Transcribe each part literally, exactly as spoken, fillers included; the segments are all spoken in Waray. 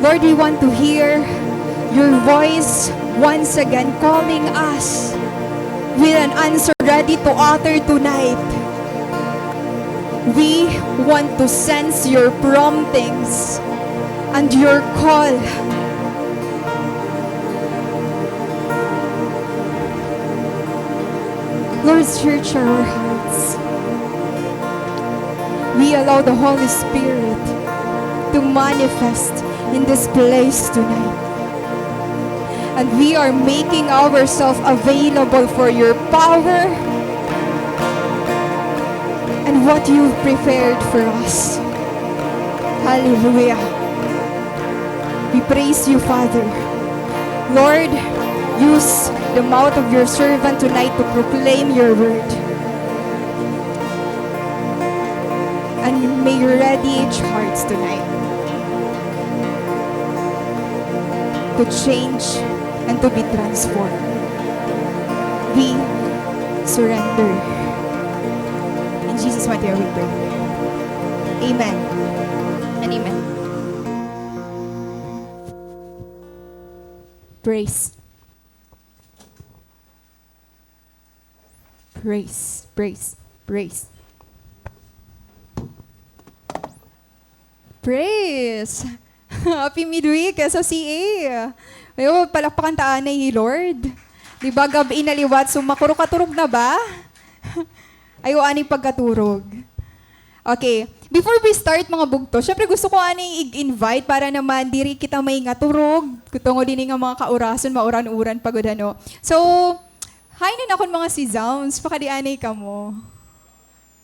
Lord, we want to hear your voice once again calling us with an answer ready to utter tonight. We want to sense your promptings and your call. Lord, search our hearts. We allow the Holy Spirit to manifest in this place tonight. And we are making ourselves available for your power and what you've prepared for us. Hallelujah. We praise you, Father. Lord, use the mouth of your servant tonight to proclaim your word. And may you ready each heart tonight to change and to be transformed. We surrender. In Jesus' mighty name we pray. Amen. And amen. Praise. Praise, praise, praise. Praise! Happy Midweek, S O C A! Ayo, palakpakan ta anay hi Lord. Di ba, gab-i na liwat, so makurokaturog na ba? Ayo, anay pagkaturog. Okay. Before we start, mga bugto, syempre gusto ko anay ig-invite para naman diri kita maingaturog. Tungod ini nga mga kaurason, mauran-uran pa gud, ano. So, hi na nakon mga si Zounds, pakadi anay kamo.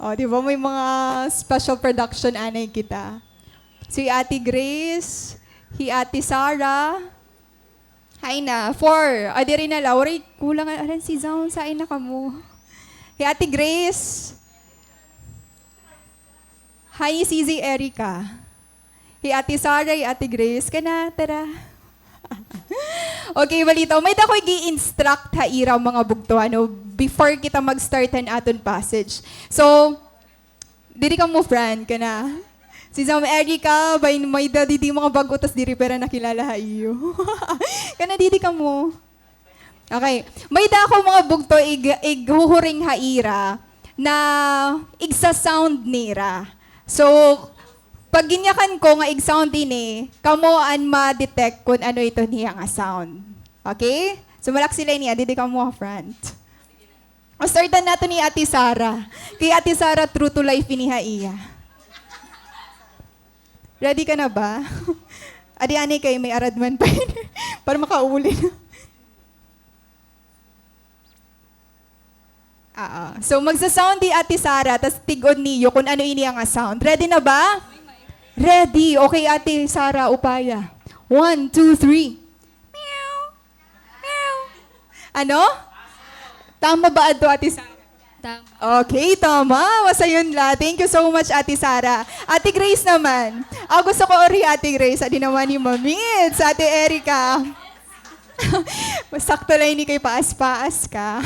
O, di ba, may mga special production anay kita. Si Ate Grace, hi Ate Sarah, Hi na, four. Ah, diri na la. Waray, kulang an aran si Zong. Hain na kamo? Hi Ate Grace. Hi, C Z Erica. Hi Ate Sarah, hi Ate Grace. Kana, tara. Okay, balitaw. May-ada ako ig-i-instruct ha ira, mga bugto, ano, before kita mag-start han aton passage. So, Didi kamo, friend, kana. Si Zam Erica, bay, may-ada didi mga bag-o tas diri pa hira nakilala ha iyo. Kana, didi kamo. Okay. May-ada ako mga bugto ig-, ighuhuring ha ira na igsa-sound nira. So, pag ginyakan ko nga ig-sound ini, kamo an ma-detect kon ano iton hiya nga sound. Okay? So, malaksi la ini, ah. Didi kamo ha front. O, startan naton ni Ate Sara. Kay Ate Sara, true to life ini ha iya. Ready ka na ba? Adi anay kay may arad man pa ini. Para makauli na. Oo. So, magsa-sound hi Ate Sara, tas tig-od niyo kon ano ini nga sound. Ready na ba? Ready. Okay, Ate Sara, upaya. One, two, three. Meow. Meow. Ano? Tama ba adto, Ate Sara? Tama. Okay, tama. Masayon la. Thank you so much, Ate Sara. Ate Grace naman. Ah, gusto ko ori, Ate Grace. Adi naman ni Mamits, Ate Erica. Masakto la ini kay paas-paas ka.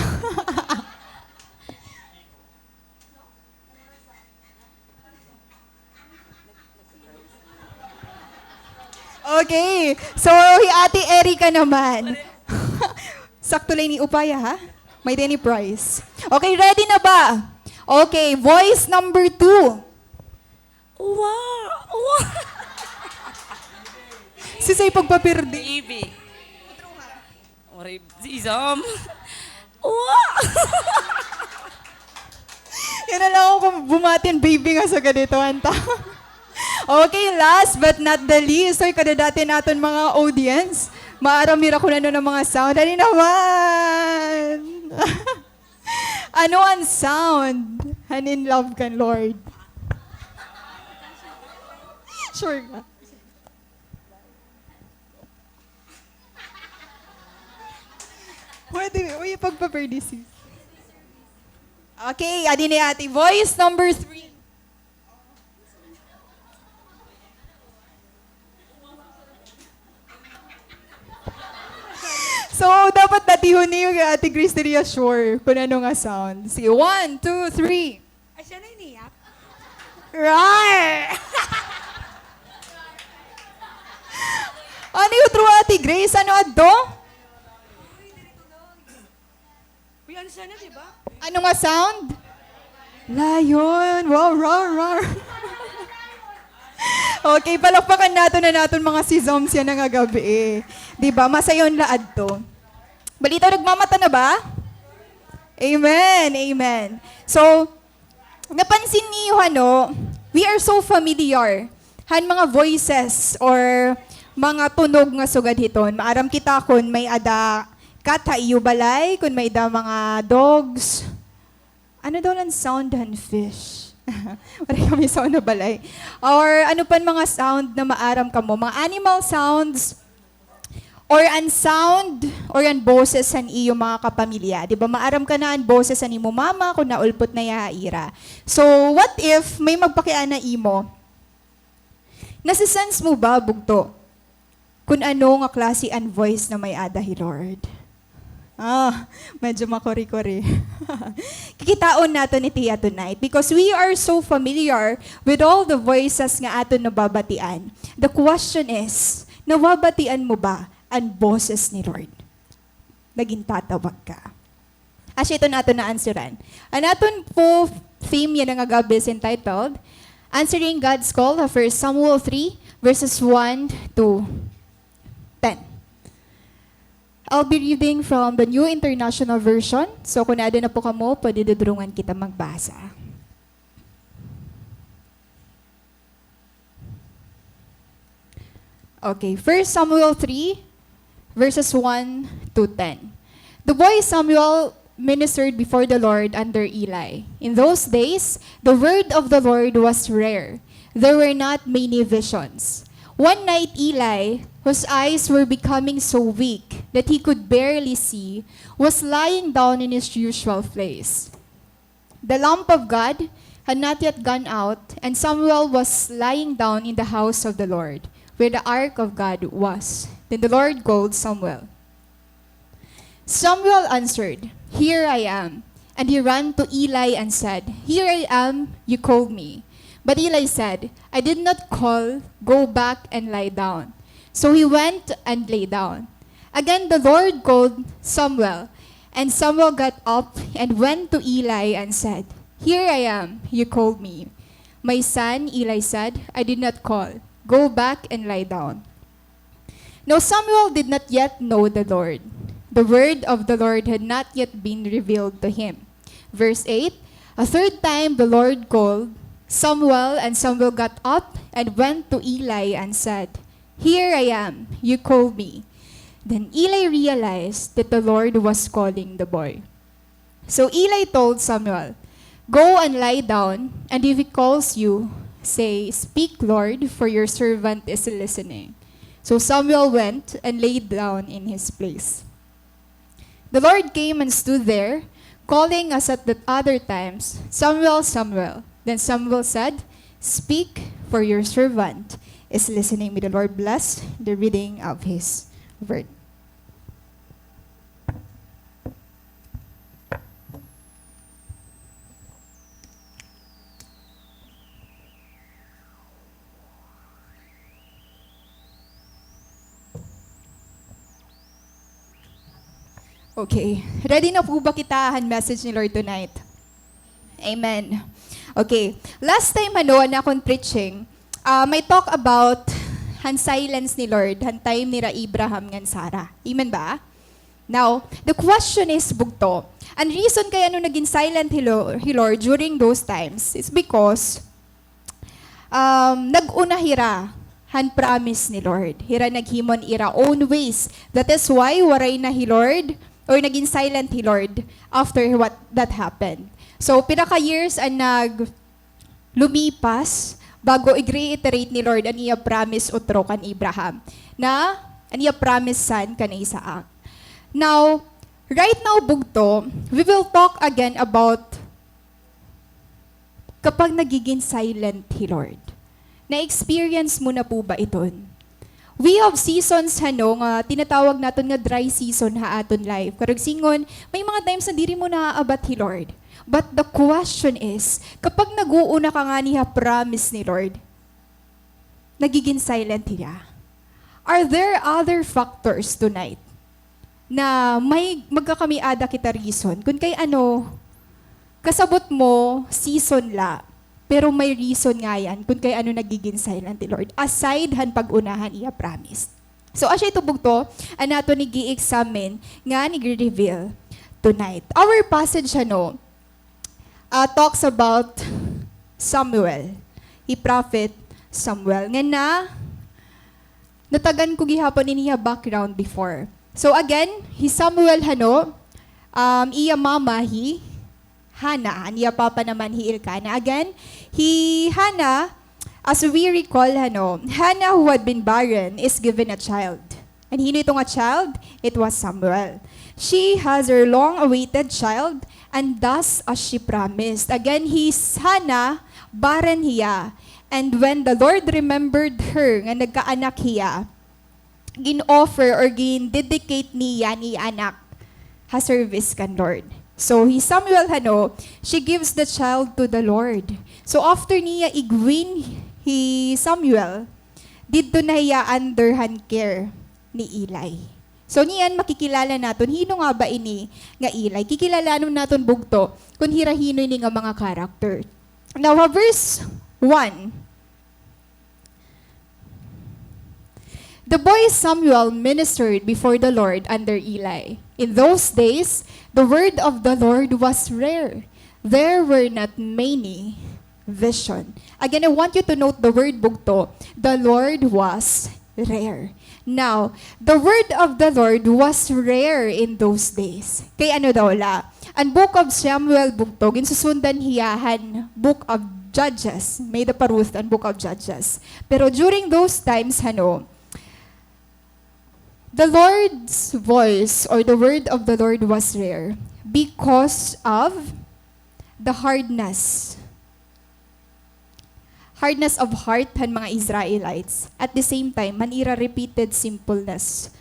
Okay. So, hi Ate Erica naman. Sakto la ini, upaya, ha? May-ada ini prize. Okay, ready na ba? Okay, voice number two. Wa! Wa! Sisay pagpapirdi. Baby. Waray, si Izam. Wa! Yana la ako kon bumati hin baby nga sugad hito, anta. Okay, last but not the least, oy, kadadati naton mga audience. Maaram hira kon ano nga mga sound. Dali naman. Ano an sound han in love kan Lord? Sure ka? Pwede, uy, pagpa-birthday, sis. Okay, adi ni Ate. Voice number three. So, dapat datihon niyo kay Ate Grace diri ha sure kon ano nga sound. Sige, one, two, three. Ay, siya na iniyak. Roar! Ay, utro, Ate Grace, ano adto? Uy, ano sana, di ba? Ano nga sound? Lion. Wow, roar, roar. Okay, palakpakan naton an aton mga sizoms yana nga gab-i. Di ba? Masayon la adto. Balita, nagmamata na ba? Amen, amen. So, napansin niyo, ano, we are so familiar han mga voices or mga tunog nga sugad hiton. Maaram kita kon may-ada cat ha iyo balay, kon may-ada mga dogs. Ano daw an sound han fish? Waray kami sound ha balay. Or ano pa an mga sound na maaram kamo? Mga animal sounds, or an sound, or an boses han iyo mga kapamilya. Di ba, maaram ka na an boses han imo mama kon naulpot na hiya ha ira. So, what if may magpakiana imo? Nasi-sense mo ba, bugto, kon ano nga klase an voice na may-ada hi Lord? Ah, medyo makuri-kuri. Kikitaon naton it hiya tonight because we are so familiar with all the voices nga aton nababatian. The question is, nababatian mo ba an boses ni Lord? Nagintatawag ka. Asya iton aton na-answeran. An aton po theme yana nga gab-i is entitled Answering God's Call, ha First Samuel three, verses one to ten. I'll be reading from the New International Version. So, kon aada na po kamo, pwede dudurungan kita magbasa. Okay, First Samuel three, verses one to ten. The boy Samuel ministered before the Lord under Eli. In those days, the word of the Lord was rare. There were not many visions. One night, Eli, whose eyes were becoming so weak that he could barely see, was lying down in his usual place. The lamp of God had not yet gone out, and Samuel was lying down in the house of the Lord, where the ark of God was. Then the Lord called Samuel. Samuel answered, "Here I am." And he ran to Eli and said, "Here I am, you called me." But Eli said, "I did not call, go back and lie down." So he went and lay down. Again the Lord called, "Samuel." And Samuel got up and went to Eli and said, "Here I am, you called me." "My son," Eli said, "I did not call. Go back and lie down." Now Samuel did not yet know the Lord. The word of the Lord had not yet been revealed to him. Verse eight, a third time the Lord called, "Samuel," and Samuel got up and went to Eli and said, "Here I am, you called me." Then Eli realized that the Lord was calling the boy. So Eli told Samuel, "Go and lie down, and if he calls you, say, 'Speak, Lord, for your servant is listening.'" So Samuel went and lay down in his place. The Lord came and stood there, calling as at the other times, "Samuel, Samuel." Then Samuel said, "Speak, for your servant is listening." May the Lord bless the reading of His word. Okay. Ready na po ba kita han message ni Lord tonight? Amen. Okay. Last time, ano, an akon preaching, ah, may talk about han silence ni Lord, han time nira Abraham ngan Sarah. Amen ba? Now, the question is, bugto, an reason kay ano nagin silent hi Lo-, hi Lord during those times is because, um, nag-una hira han promise ni Lord. Hira naghimo han ira own ways. That is why waray na hi Lord or nagin silent hi Lord after what that happened. So, pira ka years an nag- lumipas bago ig-reiterate ni Lord an iya promise utro kan Abraham, na an iya promise son kan Isaac. Now, right now, bugto, we will talk again about kapag nagigin silent hi Lord. Na-experience mo na po ba iton? We have seasons, hano, nga tinatawag naton nga dry season ha aton life. Karuyag sidngon, may mga times na diri mo naaabat hi Lord. But the question is, kapag nag-uuna ka ngani ha promise ni Lord, nagigin silent hiya. Are there other factors tonight na may magkakamiada kita reason kun kay ano, kasabot mo, season la, pero may reason ngay-an kun kay ano nagigin silent hi Lord, aside han pag-una han iya promise. So, asya ito bugto an aton ig-i-examine ngan ig-reveal tonight. Our passage, ano, ah, talks about Samuel, hi Prophet Samuel, nga na, natagan ko gihapon ini iya background before. So again, hi Samuel, hano, um, iya mama hi Hannah, an iya papa naman hi Elkanah. Again, hi Hannah, as we recall, hano, Hannah, who had been barren, is given a child. And hin-o ito nga child? It was Samuel. She has her long-awaited child, and thus as she promised. Again, hi Hannah, barren hiya. And when the Lord remembered her, nga nagkaanak hiya, gin-offer or gin-dedicate niya an iya anak ha service kan Lord. So, hi Samuel, hano, she gives the child to the Lord. So, after niya ig-wean hi Samuel, didto na hiya under han care ni Eli. So, niyan makikilala naton, hin-o nga ba ini nga Eli? Kikilalanon naton bugto kun hira hin-o ini nga mga character. Now, ha verse one, the boy Samuel ministered before the Lord under Eli. In those days, the word of the Lord was rare. There were not many vision. Again, I want you to note the word bugto. The Lord was rare. Now, the word of the Lord was rare in those days. Kay ano daw la? An Book of Samuel bugto, ginsusundan hiya han Book of Judges. May-ada pa ruth an Book of Judges. Pero during those times, hano, the Lord's voice or the word of the Lord was rare because of the hardness hardness of heart han mga Israelites. At the same time, han ira repeated sinfulness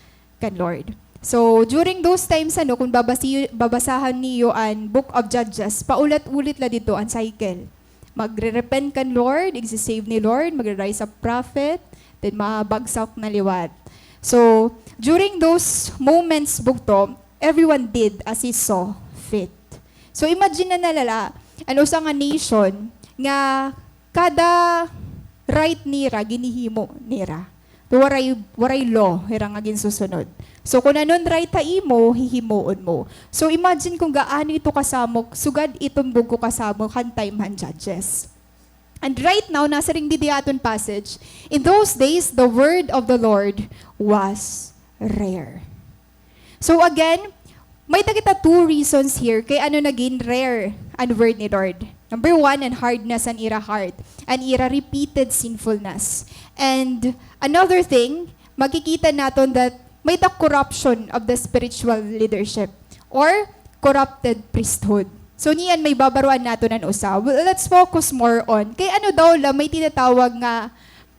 kan Lord. So, during those times, ano, kung babasi-, babasahan niyo an Book of Judges, paulit-ulit la didto an cycle. Magre-repent kan Lord, igsi-save ni Lord, magre-rise up prophet, then mabagsak na liwat. So, during those moments, bugto, everyone did as he saw fit. So, imagine na la la, an usa nga nation nga kada right nira, ginhihimo nira. Waray, waray law hira nga ginsusunod. So, kun ano an right ha imo, hihimuon mo. So, imagine kun gaano ito kasamok, sugad iton bugto kasamok han time han Judges. And right now, nasiring didi ha aton passage, in those days, the word of the Lord was rare. So again, may-ada kita two reasons here kay ano nagin rare an word ni Lord. Number one, an hardness an ira heart, an ira repeated sinfulness. And another thing, makikita naton that may-ada corruption of the spiritual leadership or corrupted priesthood. So niyan may babaruan naton an usa. Well, let's focus more on kay ano daw la may tinatawag nga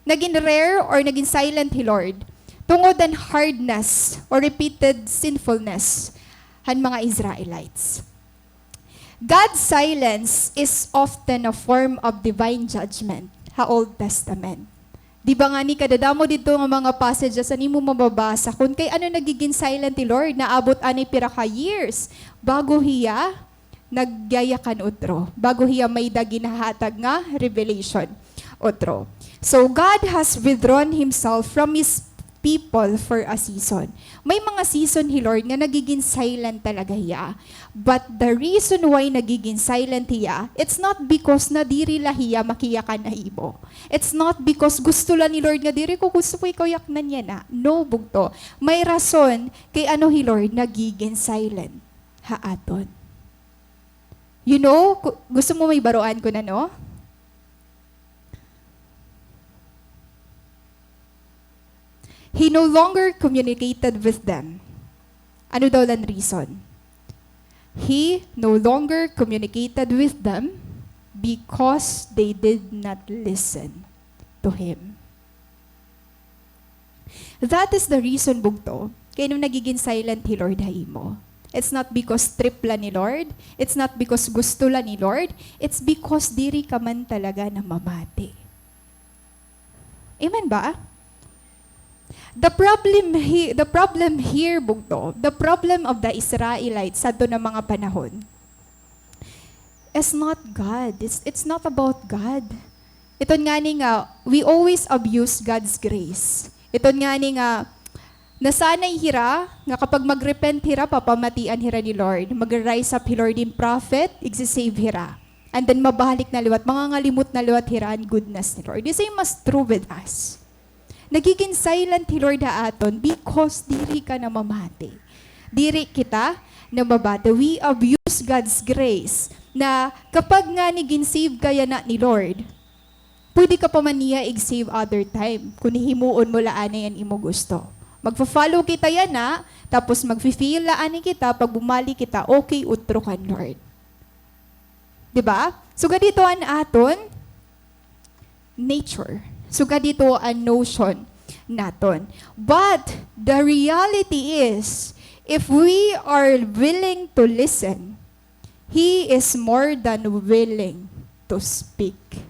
nagin rare or nagin silent hi Lord tungod han hardness or repeated sinfulness han mga Israelites. God's silence is often a form of divine judgment ha Old Testament. Di ba ngani kadadamo didto nga mga passages an imo mababasa kun kay ano nagigin silent hi Lord, naabot anay pira ka years bago hiya nagyayakan utro, bago hiya may-ada ginhahatag nga revelation utro. So, God has withdrawn himself from his people for a season. May mga season hi Lord nga nagigin silent talaga hiya. But the reason why nagigin silent hiya, it's not because nadiri la hiya makiyakan ha imo. It's not because gusto la ni Lord nga diri ko gusto ko ikaw yaknan yana. No, bugto. May rason kay ano hi Lord nagigin silent ha aton. You know, ku-, gusto mo may baruan kun ano? He no longer communicated with them. Ano daw la an reason? He no longer communicated with them because they did not listen to him. That is the reason, bugto, kay ano nagigin silent hi Lord ha imo. It's not because trip la ni Lord. It's not because gusto la ni Lord. It's because diri ka man talaga namamati. Amen ba? The problem he-, the problem here, bugto, the problem of the Israelites sadto nga mga panahon is not God. It's, it's not about God. Iton ngani nga, we always abuse God's grace. Iton ngani nga, nasanay hira nga kapag mag-repent hira, papamatian hira ni Lord. Mag-rise up hi Lord in prophet, igsi-save hira. And then mabalik na liwat, mangangalimot na liwat hira an goodness ni Lord. The same as true with us. Nagigin silent hi Lord ha aton because diri ka namamati. Diri kita namamati. We abuse God's grace na kapag ngani gin-save ka yana ni Lord, pwede ka pa man niya ig-save other time kung hihimuon mo la anay an imo gusto. Magfo-follow kita yana, tapos magfi-fail la anay kita, pag bumalik kita, okay, utro kan Lord. Di ba? So, ganito an aton nature. So, ganito an notion naton. But the reality is, if we are willing to listen, He is more than willing to speak.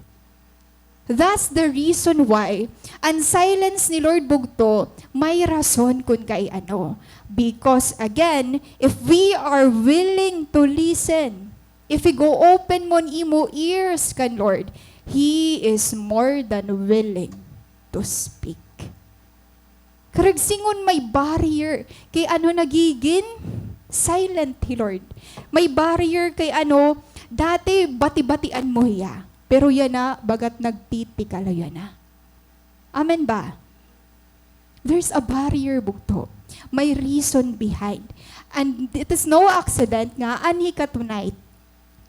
That's the reason why an silence ni Lord bugto, may rason kun kay ano. Because again, if we are willing to listen, if ig-o-open mo an imo ears kan Lord, He is more than willing to speak. Karuyag sidngon may barrier kay ano nagigin silent hi Lord. May barrier kay ano, dati bati-batian mo hiya. Pero yana, bagat nagtitikala yana. Amen ba? There's a barrier, bugto. May reason behind. And it is no accident nga anhi ka tonight.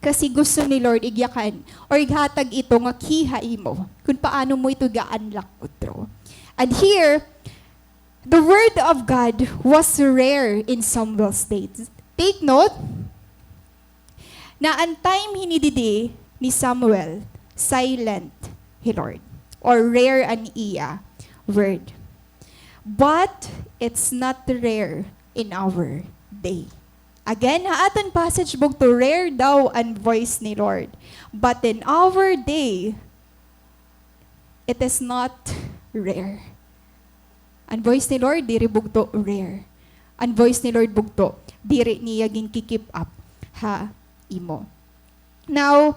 Kasi gusto ni Lord igyakan or ighatag ito nga key ha imo kun paano mo ito ga-unlock utro. And here, the word of God was rare in Samuel's days. Take note, na an time hini didi ni Samuel, silent hi Lord, or rare an iya word. But it's not rare in our day. Again, ha aton passage bugto, rare daw an voice ni Lord. But in our day, it is not rare. An voice ni Lord, diri bugto rare. An voice ni Lord bugto, diri niya ginki-keep up ha imo. Now,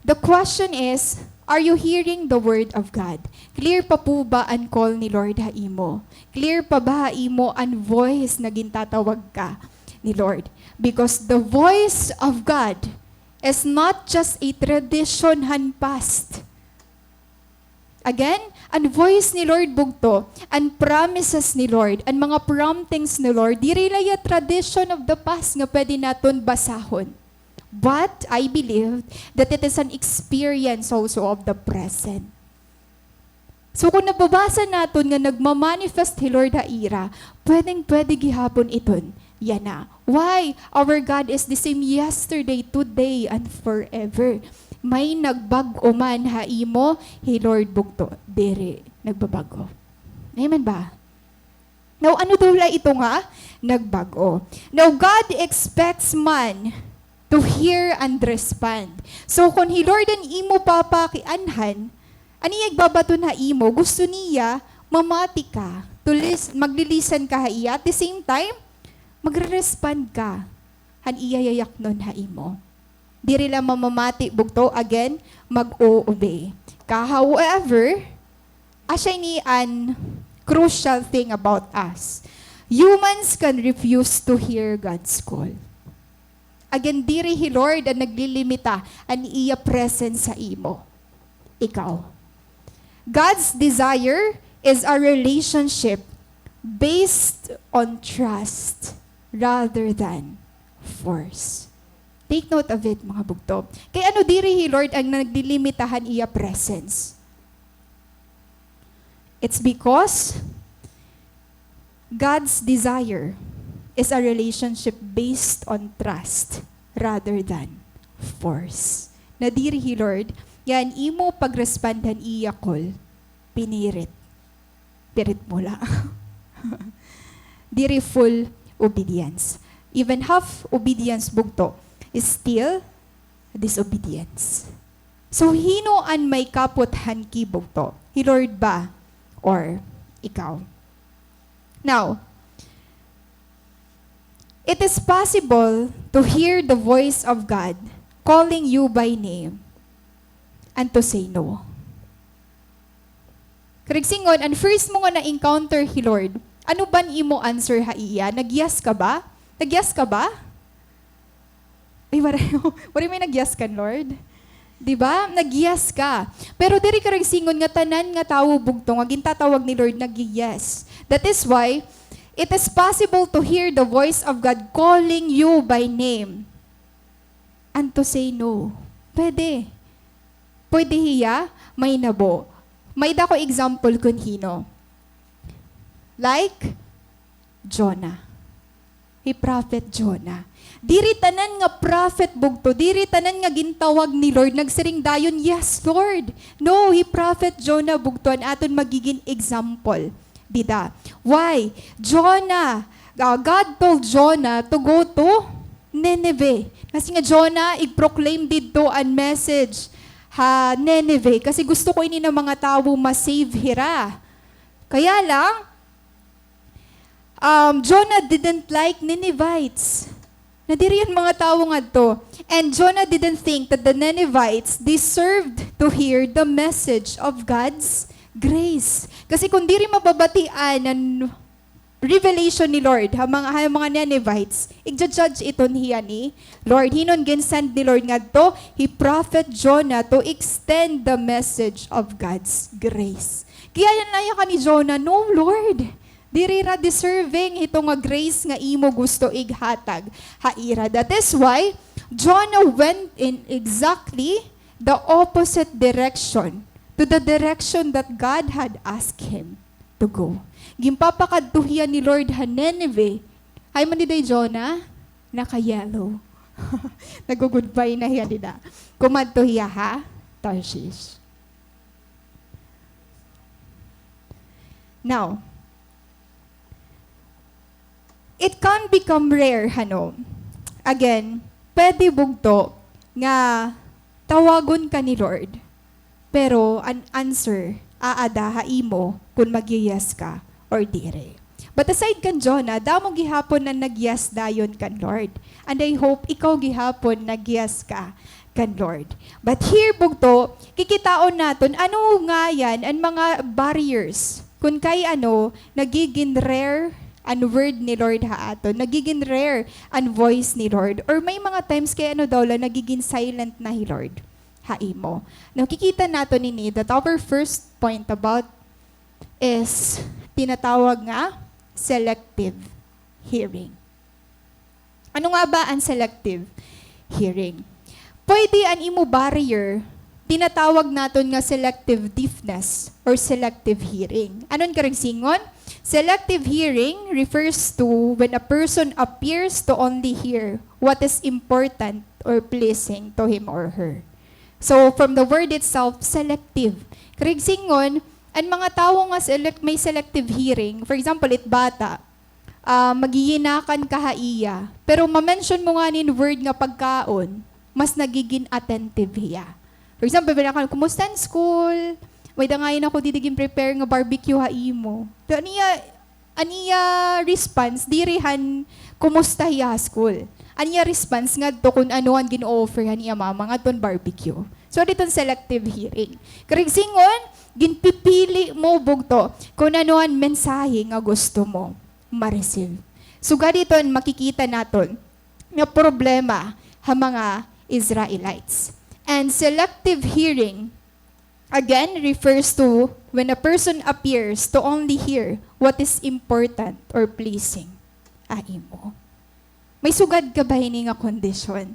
the question is, are you hearing the word of God? Clear pa po ba an call ni Lord ha imo? Clear pa ba ha imo an voice nga gintatawag ka ni Lord? Because the voice of God is not just a tradition han past. Again, an voice ni Lord bugto, an promises ni Lord, an mga promptings ni Lord, diri la iya tradition of the past nga pwede naton basahon. But I believe that it is an experience also of the present. So, kun nababasa naton nga nagma-manifest hi Lord ha ira, pwedeng-pwede gihapon iton yana. Why? Our God is the same yesterday, today, and forever. May nagbag-o man ha imo, hi Lord bugto, diri nagbabag-o. Amen ba? Now, ano daw la ito nga nagbag-o? Now, God expects man to hear and respond. So, kun hi Lord an imo papakianhan, an iya igbabaton ha imo, gusto niya mamati ka, to lis-, magli-listen ka ha iya, at the same time, magre-respond ka han iya yayaknon ha imo. Diri la mamamati, bugto, again, mag-o-obey ka. However, asya ini an crucial thing about us. Humans can refuse to hear God's call. Again, diri hi Lord an naglilimita an iya presence sa imo. Ikaw. God's desire is a relationship based on trust rather than force. Take note of it, mga bugto. Kay ano diri hi Lord an naglilimita han iya presence? It's because God's desire is a relationship based on trust rather than force. Na diri hi Lord, nga an imo pag-respond han iya call, pinirit. Pirit mo la. Diri full obedience. Even half obedience, bugto, is still disobedience. So, hin-o an may kapot han key, bugto? Hi Lord ba or ikaw? Now, it is possible to hear the voice of God calling you by name and to say no. Karuyag sidngon, an first mo nga na-encounter hi Lord, ano ba an imo answer ha iya? Nag-yes ka ba? Nag-yes ka ba? Ay, waray, waray may nag-yes kan Lord. Di ba? Nag-yes ka. Pero diri karuyag sidngon nga tanan nga tawo bugto nga gintatawag ni Lord nag-yes. That is why it is possible to hear the voice of God calling you by name and to say no. Pwede. Pwede hiya, may nabo. May-ada ko example kun hin-o. Like, Jonah. Hi Prophet Jonah. Diri tanan nga prophet bugto, diri tanan nga gintawag ni Lord, nagsiring dayon, "Yes, Lord." No, hi Prophet Jonah bugto an aton magigin example dida. Why? Jonah, ah, God told Jonah to go to Nineveh. Nasiring nga, "Jonah, ig-proclaim didto an message ha Nineveh, kasi gusto ko ini nga mga tawo ma-save hira." Kaya lang, um, Jonah didn't like Ninevites. Nadiri an mga tawo ngadto. And Jonah didn't think that the Ninevites deserved to hear the message of God's grace. Kasi kun diri mababatian an revelation ni Lord ha mga, ha mga Ninevites, igja-judge iton hiya ni Lord. Hin-o an gin-send ni Lord ngadto? Hi Prophet Jonah to extend the message of God's grace. Kaya yan na yan ka ni Jonah, "No, Lord. Diri hira deserving hito nga grace nga imo gusto ighatag ha ira." That is why Jonah went in exactly the opposite direction to the direction that God had asked him to go. Ginpapakadto hiya ni Lord ha Nineveh. Hain man dida hi Jonah? Naka-yellow. Nag-goodbye na hiya dida. Kumadto hiya ha Tarshish. Now, it can become rare, hano? Again, pwede bugto nga tawagon ka ni Lord, pero an answer aada ha imo kun mag-yes ka or diri. But aside kan Jonah, damo gihapon an nag-yes dayon kan Lord. And I hope ikaw gihapon nag-yes ka kan Lord. But here, bugto, kikitaon naton, ano ngay-an an mga barriers kun kay ano, nagigin rare an word ni Lord ha aton, nagigin rare an voice ni Lord, or may mga times kay ano daw la, nagigin silent na hi Lord ha imo. Nakikita naton ini that our first point about is tinatawag nga selective hearing. Ano nga ba an selective hearing? Pwede an imo barrier, tinatawag naton nga selective deafness or selective hearing. Ano an karuyag sidngon? Selective hearing refers to when a person appears to only hear what is important or pleasing to him or her. So, from the word itself, selective. Karuyag sidngon, an mga tawo nga select-, may selective hearing, for example, it bata, ah, magiginakan ka ha iya. Pero ma-mention mo ngani hin word nga pagkaon, mas nagigin attentive hiya. For example, binakan, "Kumusta an school? May-ada ngay-an ako didi gin-prepare nga barbecue ha imo." Pero an iya, an iya response, diri han kumusta hiya ha school. An iya response ngadto kun ano an gin-o-offer han iya mama ngadto han barbecue. So, didto an selective hearing. Karuyag sidngon, ginpipili mo bugto kun ano an mensahe nga gusto mo ma-receive. Sugad hiton makikita naton nga problema ha mga Israelites. And selective hearing, again, refers to when a person appears to only hear what is important or pleasing ha imo. May sugad ka ba hini nga kondisyon?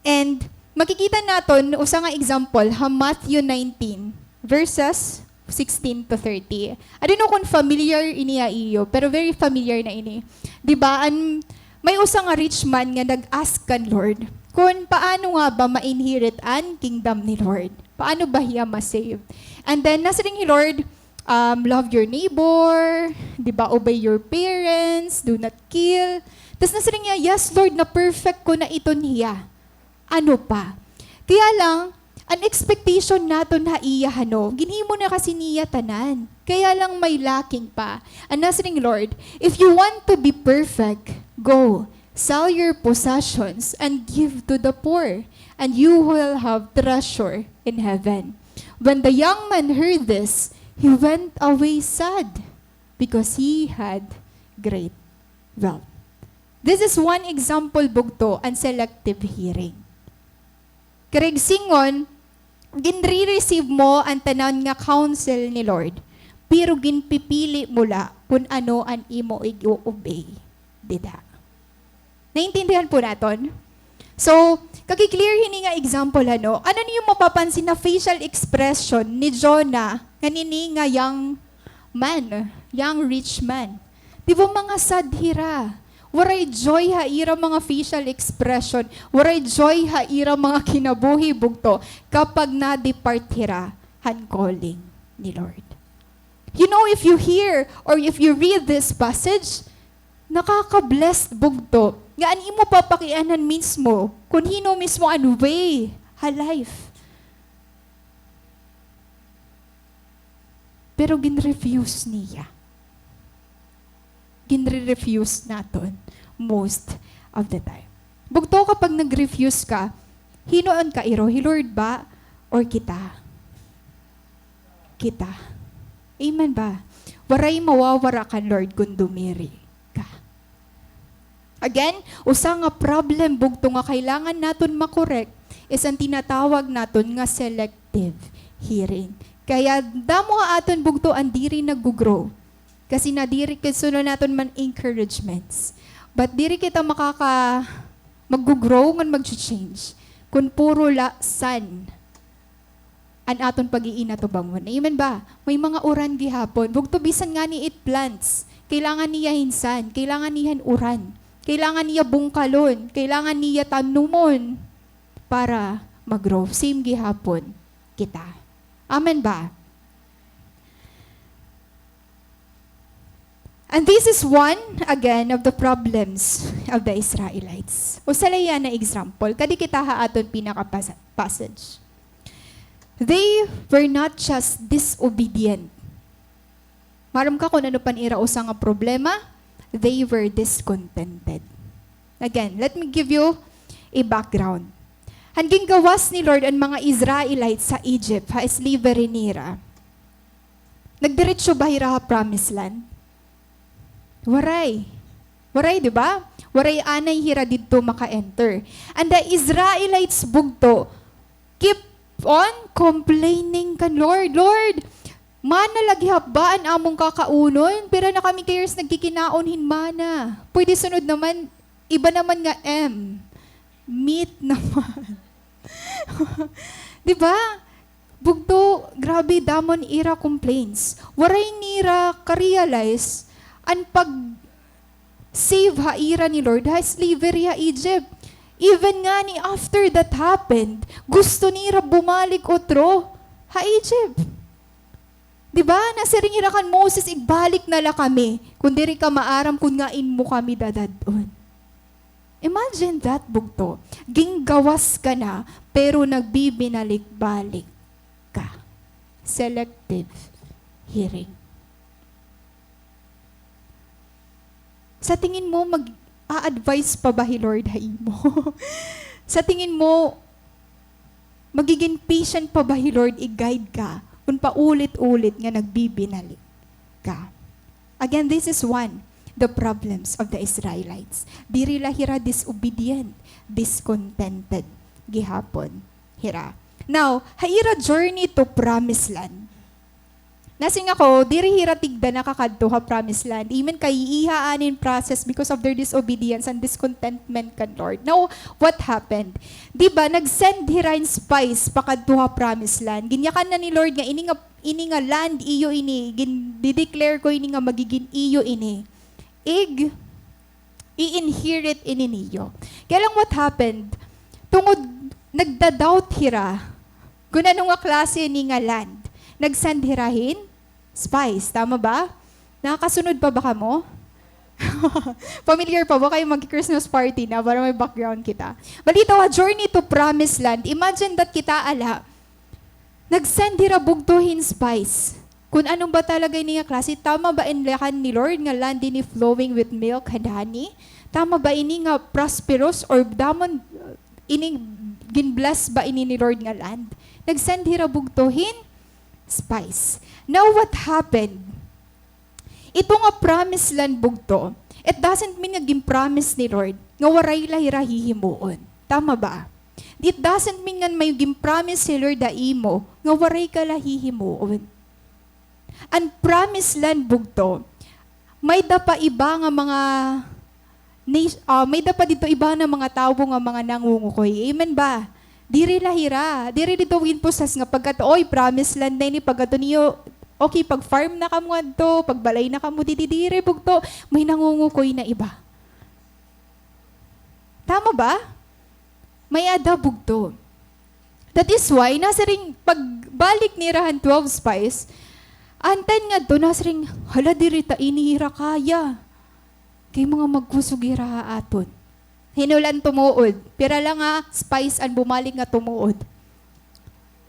And makikita naton usa nga example ha Matthew nineteen, verses sixteen to thirty. I don't know kung familiar ini ha iyo, pero very familiar na ini. Di ba, an, may usa nga rich man nga nag-ask kan Lord kun paano nga ba ma-inherit an kingdom ni Lord. Paano ba hiya ma-save? And then, nasiring hi Lord, um, "Love your neighbor," di ba, "Obey your parents, do not kill." Tas nasiring hiya, "Yes, Lord, na-perfect ko na iton hiya. Ano pa?" Kaya lang, An expectation naton ha iya, hano, ginhimo na kasi niya tanan. Kaya lang may lacking pa. An nasiring, "Lord, if you want to be perfect, go, sell your possessions and give to the poor, and you will have treasure in heaven." When the young man heard this, he went away sad because he had great wealth. This is one example, bugto, an selective hearing. Karuyag-ingon, ginre-receive mo an tanan nga counsel ni Lord, pero ginpipili mo la kun ano an imo ig-o-obey dida. Naintindihan po naton? So, kaki-clear hini nga example, ano? Ano niyo mapapansin na facial expression ni Jonah ngan ini nga young man, young rich man? Di ba, mga sad hira? Waray joy ha ira mga facial expression. Waray joy ha ira mga kinabuhi, bugto, kapag na-depart hira han calling ni Lord. You know, if you hear or if you read this passage, nakaka-blessed, bugto, nga an imo papakianhan mismo kun hin-o mismo an way ha life. Pero gin-refuse niya. Ginre-refuse naton most of the time. Bugto, kapag nag-refuse ka, hin-o an kairo? Hi Lord ba or kita? Kita. Amen ba? Waray mawawara kan Lord kun dumiri ka. Again, usa nga problem, bugto, nga kailangan naton ma-correct is an tinatawag naton nga selective hearing. Kaya damo ha aton, bugto, an diri naggo-grow. Kasi na diri, kay sunod naton man encouragements. But diri kita makaka-, maggo-grow ngan mag-change kun puro la sun an aton pag-iinatubangon. Amen ba? May mga uran gihapon. Bugto, bisan ngani it plants, kailangan niya hin sun, kailangan niya hin uran, kailangan niya bungkalon, kailangan niya tanumon para mag-grow. Same gihapon kita. Amen ba? And this is one, again, of the problems of the Israelites. Usa la hiya na example. Kadi kita ha aton pinaka-pas-, passage. They were not just disobedient. Maaram ka kun ano pa an ira usa nga problema? They were discontented. Again, let me give you a background. Han gingawas ni Lord an mga Israelites ha Egypt, ha slavery nira, nagdiretso ba hira ha promised land? Waray. Waray, di ba? Waray anay hira didto maka-enter. And the Israelites, bugto, keep on complaining kan Lord, "Lord, mana la gihap ba an amon kakaunon? Pira na kami ka years nagkikinaon hin mana. Pwede sunod naman, iba naman nga M. Meat naman." Di ba? Bugto, grabe damo an ira complaints. Waray nira ka-realize an pag-save ha ira ni Lord ha slavery ha Egypt. Even ngani after that happened, gusto nira bumalik utro ha Egypt. Di ba? Nasiring hira kan Moses, "Igbalik na la kami, kun diri ka maaram kun ngain mo kami dadad-on." Imagine that, bugto. Gingawas ka na, pero nagbibinalik-balik ka. Selective hearing. Sa tingin mo, mag-a-advise pa ba hi Lord ha imo? Sa tingin mo, magigin patient pa ba hi Lord i-guide ka kun paulit-ulit nga nagbibinalik ka? Again, this is one, the problems of the Israelites. Diri la hira disobedient, discontented gihapon hira. Now, ha ira journey to promised land, nasiring ako, diri hira tigda nakakadto ha promised land. Amen, kaiiha anay an process because of their disobedience and discontentment kan Lord. Now, what happened? Di ba, nag-send hira hin spies pakadto ha promised land. Ginyakan na ni Lord nga ini nga, ini nga land, iyo ini. Gin-declare ko ini nga magigin iyo ini. Ig- i-inherit ini niyo. Kaya lang, what happened? Tungod nagda-doubt hira kun ano nga klase ini nga land, nag-send hira hin spies. Tama ba? Nakakasunod pa ba kamo? Familiar pa ba kayo? Mag-Christmas party na para may background kita. Balitaw ha, journey to promised land. Imagine that kita ala, Nag-send hira bugto hin spies. Kun ano ba talaga ini nga klase, tama ba ini lakan ni Lord nga land ini flowing with milk and honey? Tama ba ini nga prosperous or damon, uh, ini gin-bless ba ini ni Lord nga land? Nag-send hira bugto hin spies. Now what happened? Ito nga promised land bugto, it doesn't mean nga gin-promise ni Lord nga waray la hira hihimuon. Tama ba? It doesn't mean nga may gin-promise si Lord ha imo nga waray ka la hihimuon. An promised land bugto, may-ada pa iba nga mga Ni-, ah, may-ada pa didto iba nga mga tawo nga mga nangungukoy. Amen ba? Diri la hira. Diri didto ginposas nga pagkadto, oy, promised land na ini, pagkadto niyo, okay, pag-farm na kamo adto, pagbalay na kamo didi, diri, bugto. May nangungukoy na iba. Tama ba? May-ada bugto. That is why, nasiring, pagbalik nira han twelve spies, an ten ngadto, nasiring, hala, diri ta ini hira kaya. Kay mga magkusog hira ha aton. Hin-o la an tumuod? Pira la nga spies an bumalik nga tumuod?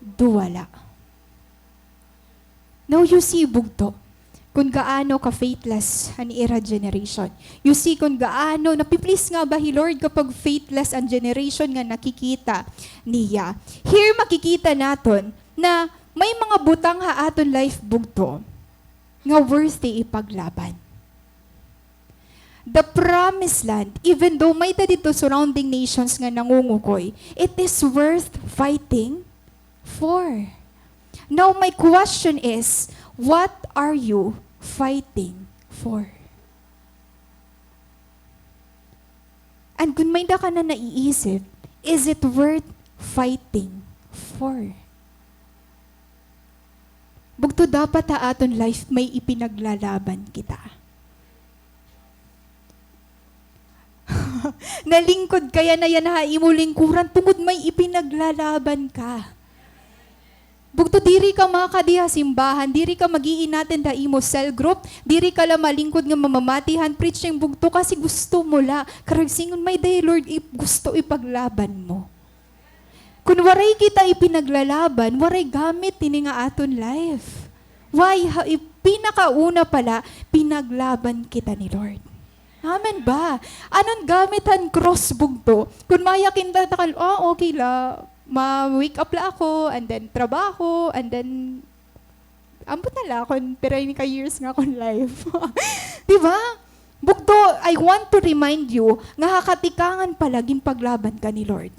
Duwa la. Now, you see, bugto, kun gaano ka-faithless an ira generation. You see, kun gaano, napi-please nga ba hi Lord kapag faithless an generation nga nakikita niya. Here, makikita naton na may mga butang ha aton life, bugto, nga worthy ipaglaban. The promised land, even though may-ada didto surrounding nations nga nangungukoy, it is worth fighting for. Now, my question is, what are you fighting for? And kun may-ada ka na naiisip, is it worth fighting for? Bugto, dapat ha aton life may ipinaglalaban kita. Nalingkod ka yana, yana ha imo lingkuran tungod may ipinaglalaban ka. Bugto, diri ka makadi ha simbahan, diri ka mag-i-inattend ha imo cell group, diri ka la malingkod nga mamamati han preaching, bugto, kasi gusto mo la. Karuyag sidngon, may-ada hi Lord ip-, gusto ipaglaban mo. Kun waray kita ipinaglalaban, waray gamit ini nga aton life. Why? Ha, i-, pinakauna pa la, pinaglaban kita ni Lord. Amen ba? Ano an gamit han cross, bugto? Kun mayakin ta, takal, ah, okay la. Ma-wake up la ako, and then trabaho, and then ambot na la kon pira ini ka years nga akon life. Di ba? Bugto, I want to remind you nga ha katikangan pa la ginpaglaban ka ni Lord.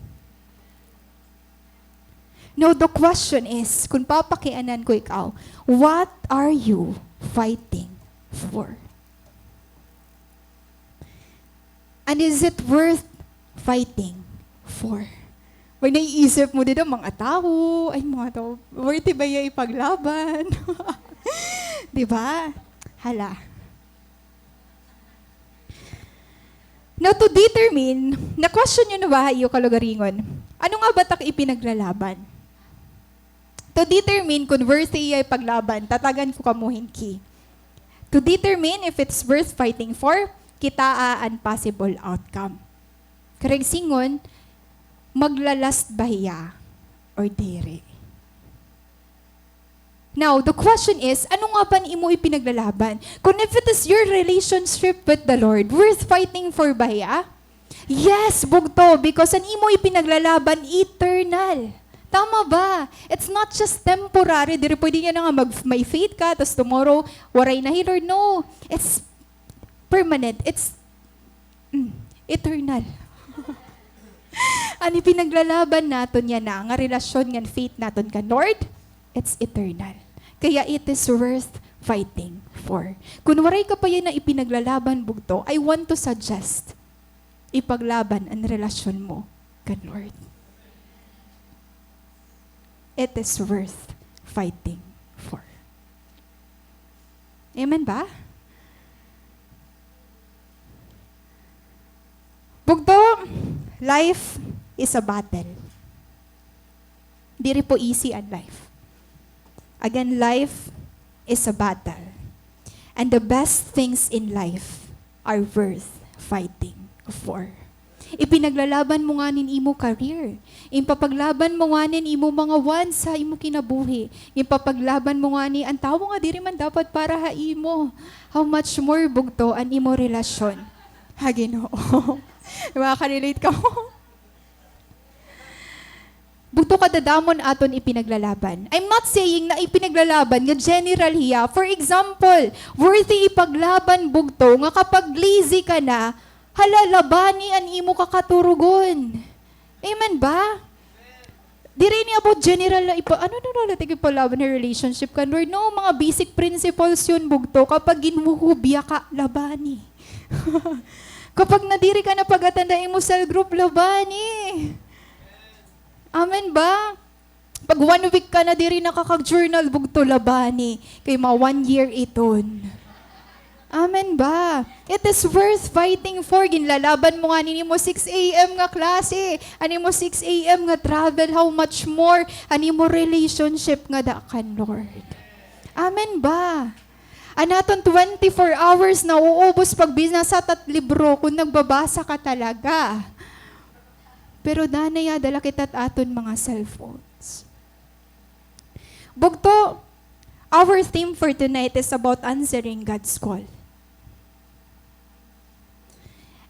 Now, the question is, kun papakianan ko ikaw, what are you fighting for? And is it worth fighting for? May naiisip mo dida, mga tawo, ay, mga tawo, worthy ba hiya ipaglaban? Di ba? Hala. Now, to determine, na-question niyo na ba ha iyo kalugaringon? Ano nga ba it ak ipinaglalaban? To determine kon worthy hiya ipaglaban, tatagan ko kamo hin key. To determine if it's worth fighting for, kitaa an possible outcome. Karuyag sidngon, magla-last ba hiya or diri? Now, the question is, ano nga ba an imo ipinaglalaban? Kon if it is your relationship with the Lord, worth fighting for ba hiya? Yes, bugto, because an imo ipinaglalaban, eternal. Tama ba? It's not just temporary. Diri pwede yana nga mag-, may faith ka, tas tomorrow, waray na hi Lord. No, it's permanent. It's, mm, eternal. An ipinaglalaban naton yana nga relasyon ngan faith naton kan Lord, it's eternal. Kaya it is worth fighting for. Kon waray ka pa yana ipinaglalaban, bugto, I want to suggest, ipaglaban an relasyon mo kan Lord. It is worth fighting for. Amen ba? Bugto, life is a battle. Diri po easy an life. Again, life is a battle. And the best things in life are worth fighting for. Ipinaglalaban mo ngani an imo career. Ipapaglaban mo ngani an imo mga wants ha imo kinabuhi. Ipapaglaban mo ngani an tawo nga diri man dapat para ha imo. How much more bugto an imo relasyon ha Ginoo? Makaka-relate kamo? Bugto, kadadamo an aton ipinaglalaban. I'm not saying na ipinaglalaban nga general hiya. For example, worthy ipaglaban, bugto, nga kapag lazy ka na, hala, labani an imo kakaturugon. Amen ba? Diri ini about general na ipa-, ano na, na, na, ipalaban ha relationship kan Lord. No, mga basic principles yun, bugto. Kapag ginhuhubya ka, labani. Kapag nadiri ka na pag-attend ha imo cell group, labani. Amen ba? Pag one week ka na diri nakakag-journal, bugto, labani. Kay mga one year iton. Amen ba? It is worth fighting for. Ginlalaban mo ngani an imo six A M nga klase, an imo six A M nga travel, how much more an imo relationship ngada kan Lord. Amen ba? An aton twenty-four hours nauubos pagbinasa tat libro kon nagbabasa ka talaga. Pero danay, ah, dala kita it aton mga cellphones. Bugto, our theme for tonight is about answering God's call.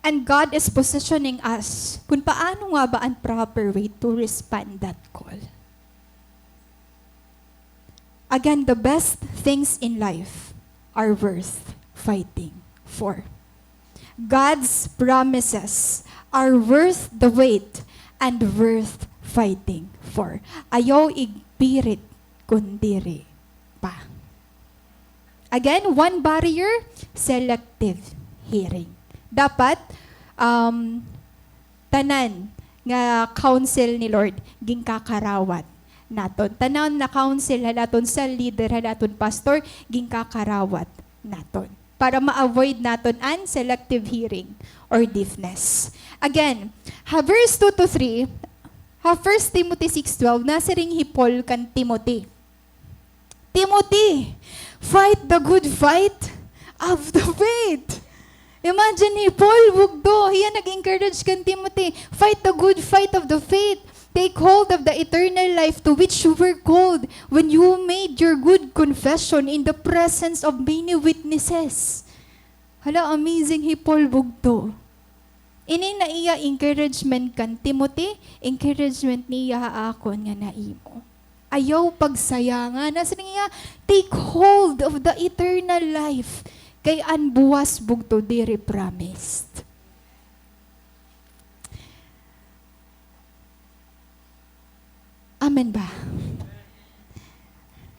And God is positioning us kung paano nga ba an proper way to respond that call. Again, the best things in life are worth fighting for. God's promises are worth the wait and worth fighting for. Ayaw igpirit kon diri pa. Again, one barrier, selective hearing. Dapat, um, tanan nga counsel ni Lord, ginkakarawat naton. Tanan nga counsel halaton sa leader, halaton pastor, ginkakarawat naton. Para ma-avoid naton an selective hearing or deafness. Again, ha verse two to three, ha First Timothy six twelve, nasiring hi Paul kan Timothy, Timothy, fight the good fight of the faith. Imagine hi Paul, bugto, hiya nag-encourage kan Timothy, fight the good fight of the faith. Take hold of the eternal life to which you were called when you made your good confession in the presence of many witnesses. Hala, amazing hi Paul, bugto. Ini na iya encouragement kan Timothy, encouragement niya ha akon ngan ha imo. Ayaw pagsayangan. Nasiring niya, take hold of the eternal life. Kay an buwas, bugto, diri promised. Amen ba?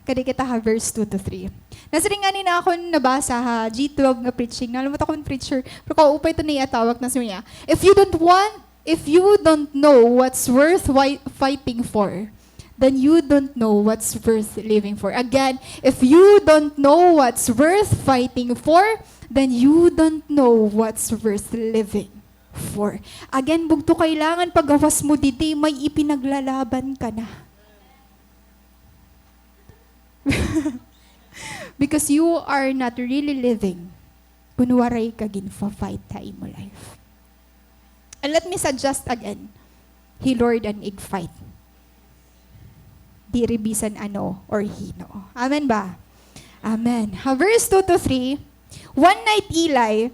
Kadi kita ha verse two to three. Nasiring ngani na akon nabasa ha G twelve nga preaching. Nalimot ako an preacher. Pero kaupay ito na iya tawag, nasiring niya, if you don't want, if you don't know what's worth wi-, fighting for, then you don't know what's worth living for. Again, if you don't know what's worth fighting for, then you don't know what's worth living for. Again, bugto, kailangan paggawas mo didi, may ipinaglalaban ka na. Because you are not really living kun waray ka ginfa-fight ha imo life. And let me suggest again, hi Lord an ig-fight. Diri bisan ano or hin-o. Amen ba? Amen. Ha verse two to three, one night Eli,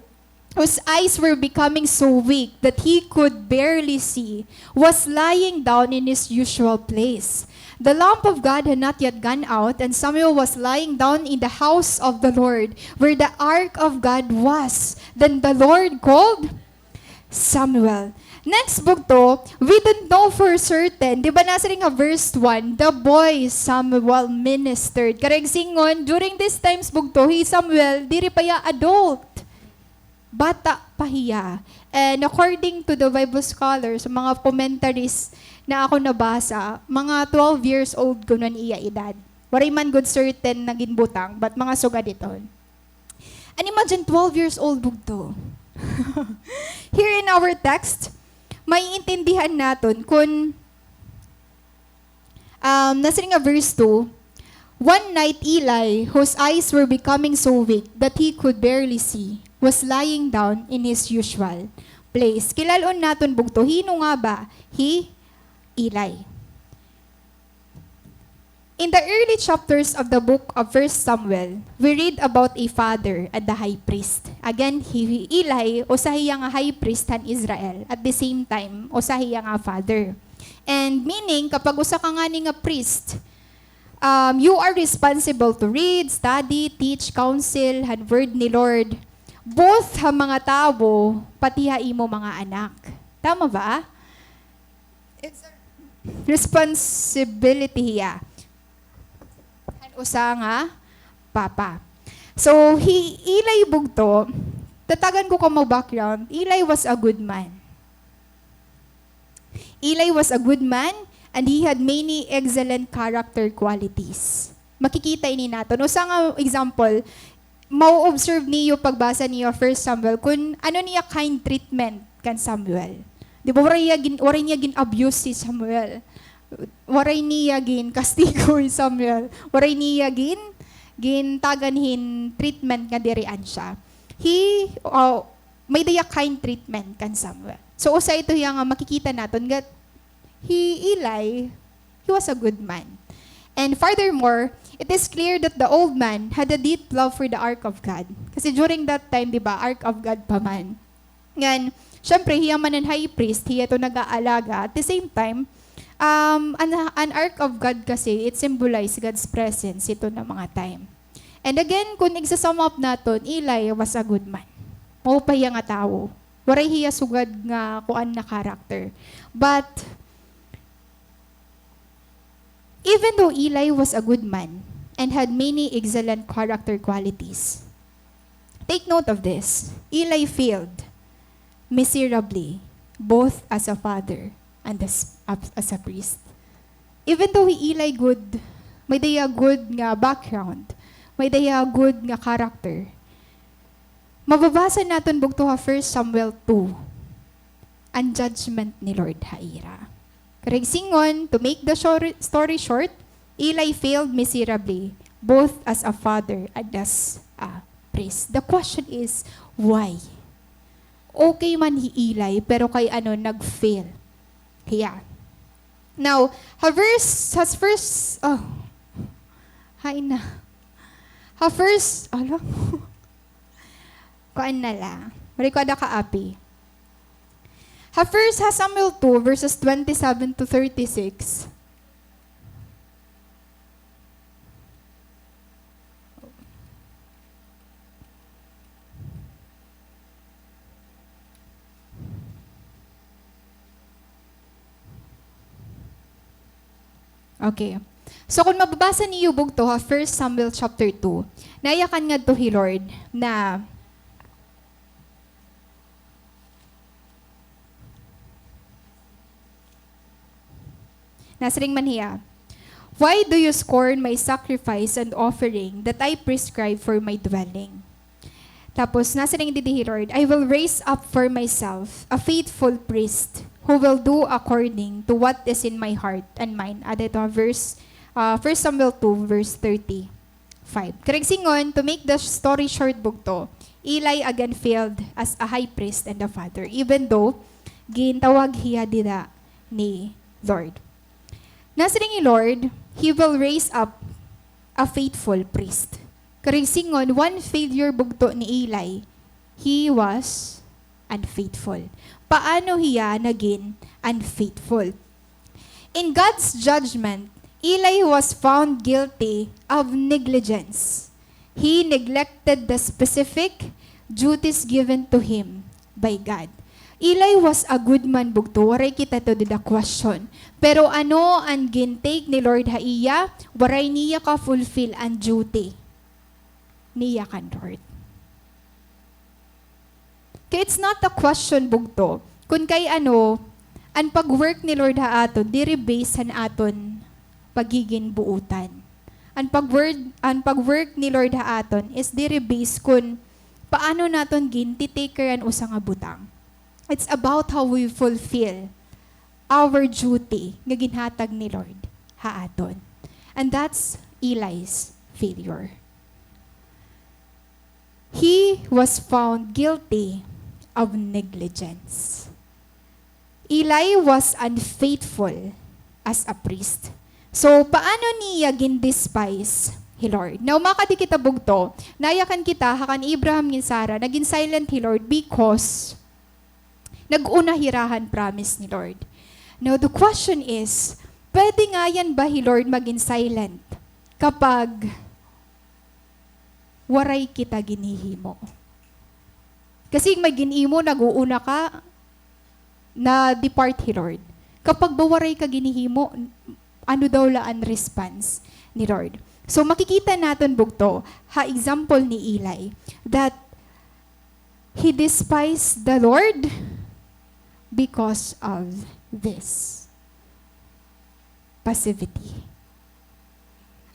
whose eyes were becoming so weak that he could barely see, was lying down in his usual place. The lamp of God had not yet gone out, and Samuel was lying down in the house of the Lord, where the ark of God was. Then the Lord called, Samuel. Next, bugto, we don't know for certain. Di ba nasiring ha verse one, the boy Samuel ministered. Karuyag sidngon, during these times, bugto, hi Samuel, diri pa hiya adult. Bata pa hiya. And according to the Bible scholars, mga commentaries na ako nabasa, mga twelve years old kuno an iya edad. Waray man gud certain na ginbutang, but mga sugad iton. And imagine, twelve years old, bugto. Here in our text, maiintindihan naton kun, um, nasiring ha verse two, one night Eli, whose eyes were becoming so weak that he could barely see, was lying down in his usual place. Kilal-on naton bugto, hin-o nga ba hi Eli? In the early chapters of the book of First Samuel, we read about a father and the high priest. Again, hi Eli, usa hiya nga high priest han Israel. At the same time, usa hiya nga father. And meaning, kapag usa ka ngani nga priest, um, you are responsible to read, study, teach, counsel han word ni Lord, both ha mga tawo, pati ha imo mga anak. Tama ba? It's a responsibility hiya han usa nga papa. So, hi Eli bugto, tatagan ko kamo background, Eli was a good man. Eli was a good man, and he had many excellent character qualities. Makikita ini naton. Usa nga example, mau-observe niyo pagbasa niyo First Samuel kun ano niya kind treatment kan Samuel. Di ba, waray niya gin-, waray niya gin-abuse si Samuel. Waray niya ginkastigo hi Samuel. Waray niya gin-, gintagan hin treatment nga diri an siya. He, uh, may-ada hiya kind treatment kan Samuel. So, usa ito hiya nga makikita naton nga hi Eli, he was a good man. And furthermore, it is clear that the old man had a deep love for the Ark of God. Kasi during that time, di ba, Ark of God pa man. Ngan, syempre, hiya man an high priest, hiya ito nag-aalaga. At the same time, um, an, an Ark of God kasi, it symbolize God's presence ito na mga time. And again, kun igsa-sum up naton, Eli was a good man. Maupay hiya nga tawo. Waray hiya sugad nga kuan na character. But, even though Eli was a good man and had many excellent character qualities, take note of this, Eli failed miserably, both as a father and as, as a priest. Even though hi Eli good, may-ada hiya good nga background, may-ada hiya good nga character, mababasa naton bugto ha First Samuel two, an judgment ni Lord ha ira. Karuyag sidngon, to make the shor-, story short, Eli failed miserably, both as a father and as a priest. The question is, why? Okay man hi Eli, pero kay ano, nag-fail hiya. Now, ha verse, ha first, oh, hain na. Ha first, ala. Kuan na la. Waray ko ada kaapi. Ha First, ha Samuel two, verses twenty-seven to thirty-six. Okay. So, kun mababasa niyo bugto ha First Samuel chapter two, nayakan ngadto hi Lord na, nasiring man hiya, "Why do you scorn my sacrifice and offering that I prescribe for my dwelling?" Tapos, nasiring didi hi Lord, "I will raise up for myself a faithful priest who will do according to what is in my heart and mind." Ada ito ha verse, ah, First Samuel two, verse thirty-five. Karuyag sidngon, to make the story short, bugto, Eli again failed as a high priest and a father, even though gintawag hiya dida ni Lord. Nasiring hi Lord, He will raise up a faithful priest. Karuyag sidngon, one failure bugto ni Eli, he was unfaithful. Paano hiya nagin unfaithful? In God's judgment, Eli was found guilty of negligence. He neglected the specific duties given to him by God. Eli was a good man, bugto, waray kita ito dida question. Pero ano an gin-take ni Lord ha iya? Waray niya ka-fulfill an duty niya kan Lord. Kay it's not a question, bugto, kun kay ano, an pag-work ni Lord ha aton, diri base han aton pagigin buotan. An pag-word, an pag-work ni Lord ha aton is diri base kun paano naton gin-take care an usa nga butang. It's about how we fulfill our duty nga ginhatag ni Lord ha aton. And that's Eli's failure. He was found guilty of negligence. Eli was unfaithful as a priest. So, paano niya gin-despise hi Lord? Now, makadi kita bugto, nayakan kita ha kan Abraham ngan Sarah, nagin silent hi Lord because nag-una hira han promise ni Lord. Now, the question is, pwede ngayan ba hi Lord magin silent kapag waray kita ginhihimo? Kasi may gin-imo, nag-uuna ka, na-depart hi Lord. Kapag ba waray ka ginhihimo, ano daw la an response ni Lord? So, makikita naton bugto ha example ni Eli that he despised the Lord because of this passivity.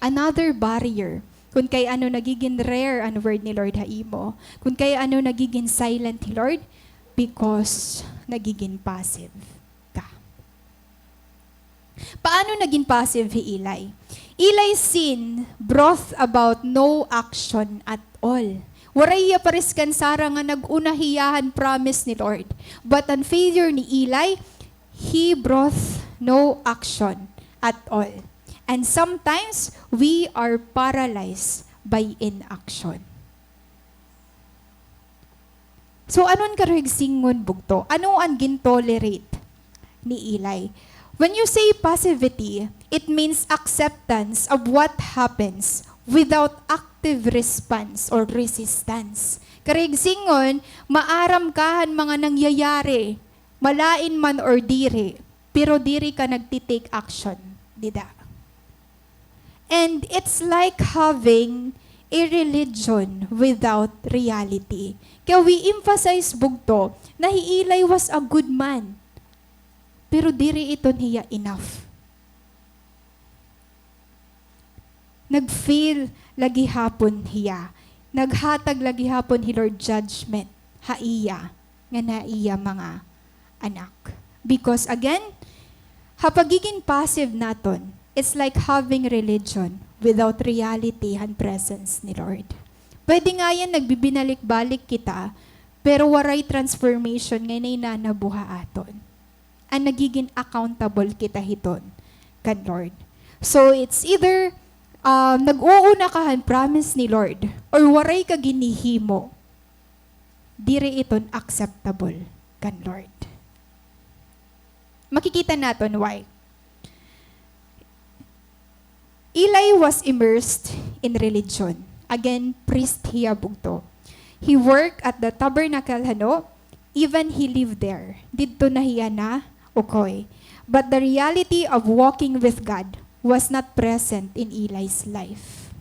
Another barrier kun kay ano nagigin rare an word ni Lord ha imo, kun kay ano nagigin silent hi Lord, because nagigin passive ka. Paano nagin passive hi Eli? Eli's sin brought about no action at all. Waray hiya pares kan Sarah nga nag-una hiya han promise ni Lord. But an failure ni Eli, he brought no action at all. And sometimes, we are paralyzed by inaction. So, ano an karuyag singon bugto? Ano an gin-tolerate ni Eli? When you say passivity, it means acceptance of what happens without active response or resistance. Karuyag singon, maaram ka han mga nangyayari, malain man or diri, pero diri ka nagti-take action dida. And it's like having a religion without reality. Kaya we emphasize bugto na hi Eli was a good man. Pero diri iton hiya enough. Nag-fail la gihapon hiya. Naghatag la gihapon hi Lord judgment ha iya ngan ha iya mga anak. Because again, ha pagigin passive naton, it's like having religion without reality han presence ni Lord. Pwede ngayan nagbibinalik-balik kita, pero waray transformation nga nahinanabo ha aton. An nagigin accountable kita hiton kan Lord. So, it's either, um, nag-uuna ka han promise ni Lord or waray ka ginhihimo, diri iton acceptable kan Lord. Makikita naton why. Eli was immersed in religion. Again, priest hiya bugto. He worked at the tabernacle, hano, even he lived there. Didto na hiya naukoy. But the reality of walking with God was not present in Eli's life.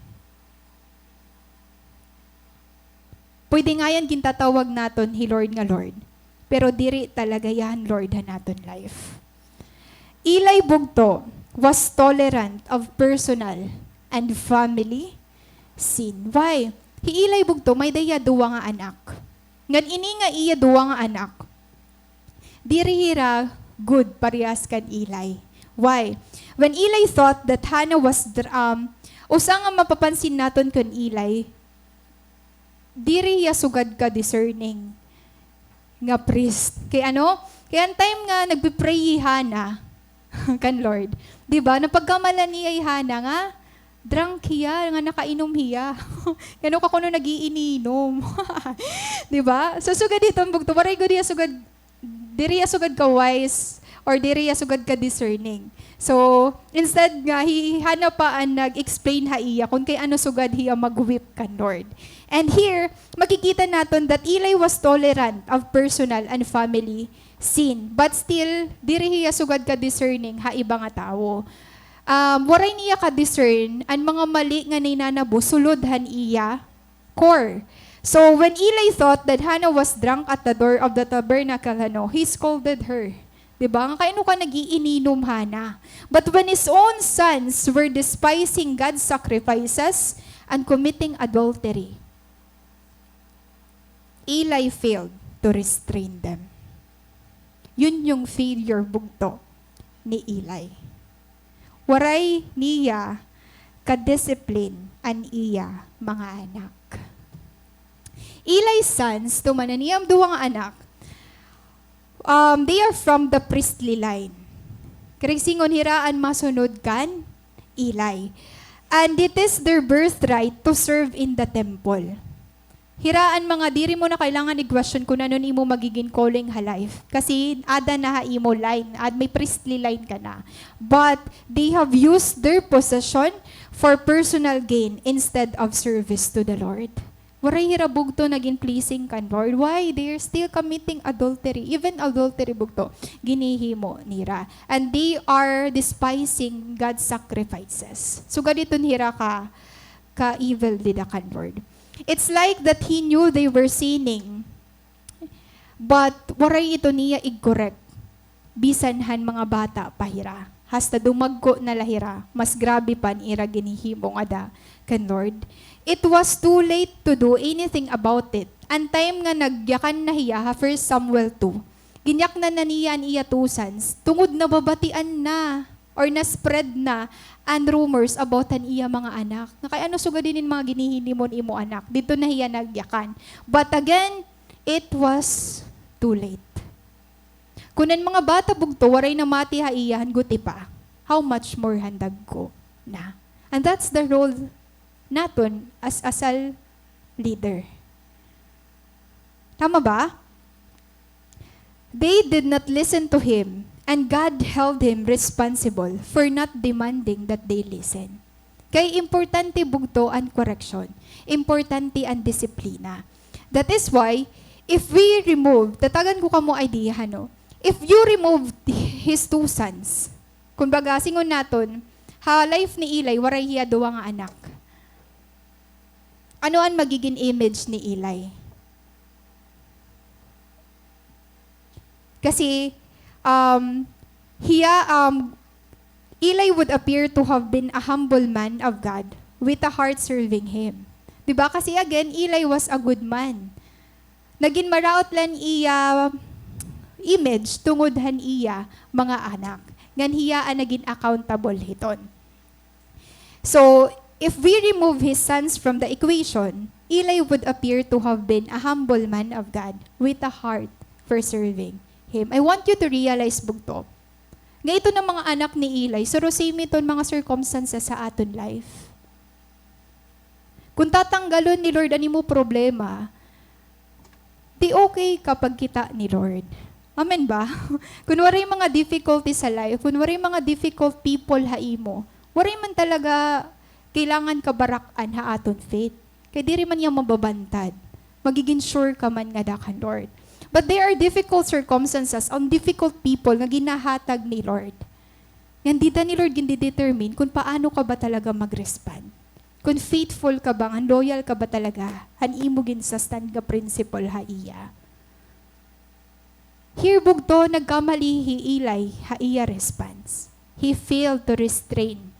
Pwede ngayan gintatawag naton hi Lord nga Lord, pero diri talaga hiya an Lord han aton life. Eli bugto was tolerant of personal and family sin. Why? Hi Eli bugto, may-ada hiya duwa nga anak. Ngan ini nga iya duwa nga anak, diri hira good parehas kan Eli. Why? When Eli thought that Hannah was dr-, um, usa nga mapapansin naton kan Eli, diri hiya sugad ka discerning nga priest. Kay ano? Kay an time nga nagpi-pray hi Hannah kan Lord, di ba? Napagkamalan niya hi Hannah nga drunk hiya, nga nakainom hiya. Ngano ka kuno nag-iininom? Di ba? So, sugad hiton bugto, waray gud hiya sugad, diri hiya sugad ka wise, or diri hiya sugad ka discerning. So, instead nga, hi Hannah pa an nag-explain ha iya kun kay ano sugad hiya mag-weep kan Lord. And here, makikita naton that Eli was tolerant of personal and family sin. But still, diri hiya sugad ka discerning ha iba nga tawo. Um, waray niya ka-discern an mga mali nga nahinanabo sulod han iya core. So, when Eli thought that Hannah was drunk at the door of the tabernacle, ano, he scolded her. Di ba? Nga, "Kay ano ka nag-iininom, Hannah?" But when his own sons were despising God's sacrifices and committing adultery, Eli failed to restrain them. Yun yung failure bugto ni Eli. Waray niya ka-discipline an iya mga anak. Eli's sons, tuman an iya duwa nga anak, Um, they are from the priestly line. Karuyag sidngon hira an masunod kan Eli. And it is their birthright to serve in the temple. Hira an mga diri mo na kailangan i-question kun ano an imo magigin calling ha life. Kasi ada na ha imo line, ad-, may priestly line ka na. But they have used their position for personal gain instead of service to the Lord. Waray hira bugto nagin pleasing kan Lord. Why? They are still committing adultery. Even adultery bugto, ginhihimo nira. And they are despising God's sacrifices. Sugad iton hira ka, ka-evil dida kan Lord. It's like that he knew they were sinning, but waray ito niya ig-correct. Bisan han mga bata pa hira. Hasta dumagko na la hira, mas grabe pa an ira ginhihimo ngada kan Lord. It was too late to do anything about it. An time nga nagyakan na hiya ha First Samuel two, ginyaknan na niya an iya two sons, tungod nababatian na or na-spread na an rumors about han iya mga anak. Nga kay ano sugad hinin mga ginhihimo han imo anak? Didto na hiya nagyakan. But again, it was too late. Kun an mga bata bugto, waray namati ha iya han gutipa, how much more han dagko na? And that's the role naton as a cell leader. Tama ba? They did not listen to him, and God held him responsible for not demanding that they listen. Kay importante bugto an koreksyon, importante an disiplina. That is why, if we remove, tatagan ko kamo idea, no? If you remove his two sons, kumbaga, sidngon naton, ha life ni Eli, waray hiya duha nga anak. Ano an magigin image ni Eli? Kasi, um, hiya, um, Eli would appear to have been a humble man of God with a heart serving Him. Di ba? Kasi again, Eli was a good man. Nagin maraot la an iya image tungod han iya mga anak. Ngan hiya an nagin accountable hiton. So, if we remove his sons from the equation, Eli would appear to have been a humble man of God with a heart for serving Him. I want you to realize, bugto, nga iton nga mga anak ni Eli, suro same iton mga circumstances sa aton life. Kun tatanggalon ni Lord an imo problema, di okay ka pagkita ni Lord. Amen ba? Kun waray mga difficulty sa life, kun waray mga difficult people ha imo, waray man talaga kailangan kabarak-an ha aton faith. Kay diri man hiya mababantad. Magigin sure ka man ngada kan Lord. But there are difficult circumstances, an difficult people nga ginhahatag ni Lord. Ngan dida ni Lord gindedetermine kun paano ka ba talaga mag-respond. Kun faithful ka ba, ngan loyal ka ba talaga han imo ginsa-stand nga principle ha iya. Here, bugto, nagkamali hi Eli ha iya response. He failed to restrain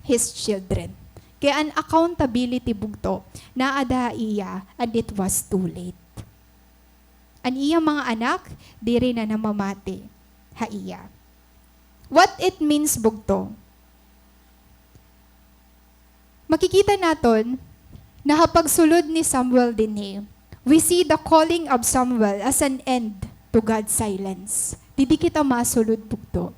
his children. Kay an accountability, bugto, naada ha iya, and it was too late. An iya mga anak, diri na namamati ha iya. What it means, bugto? Makikita naton na ha pagsulod ni Samuel dinhi, we see the calling of Samuel as an end to God's silence. Didi kita masulod, bugto.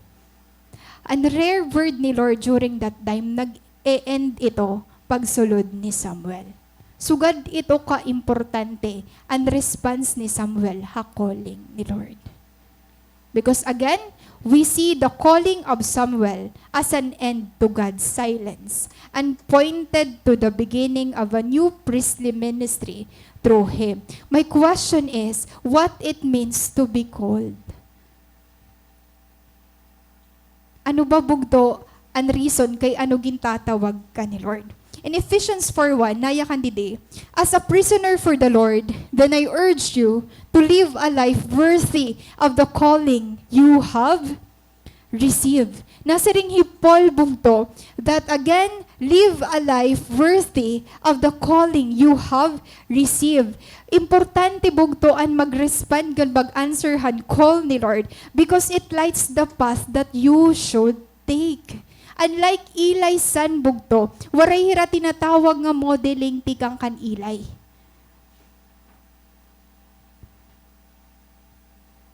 An rare word ni Lord during that time, nag-e-end ito pagsulod ni Samuel. Sugad ito ka-importante an response ni Samuel ha calling ni Lord. Because again, we see the calling of Samuel as an end to God's silence and pointed to the beginning of a new priestly ministry through him. My question is, what it means to be called? Ano ba, bugto, an reason kay ano gintatawag ka ni Lord? In Ephesians four one, nayakan didi, "As a prisoner for the Lord, then I urge you to live a life worthy of the calling you have received." Nasiring hi Paul, bugto, that again, "Live a life worthy of the calling you have received." Importante, bugto, an mag-respond ngan mag-answer han call ni Lord because it lights the path that you should take. Unlike Eli's son, bugto, waray hira tinatawag nga modeling tikang kan Eli.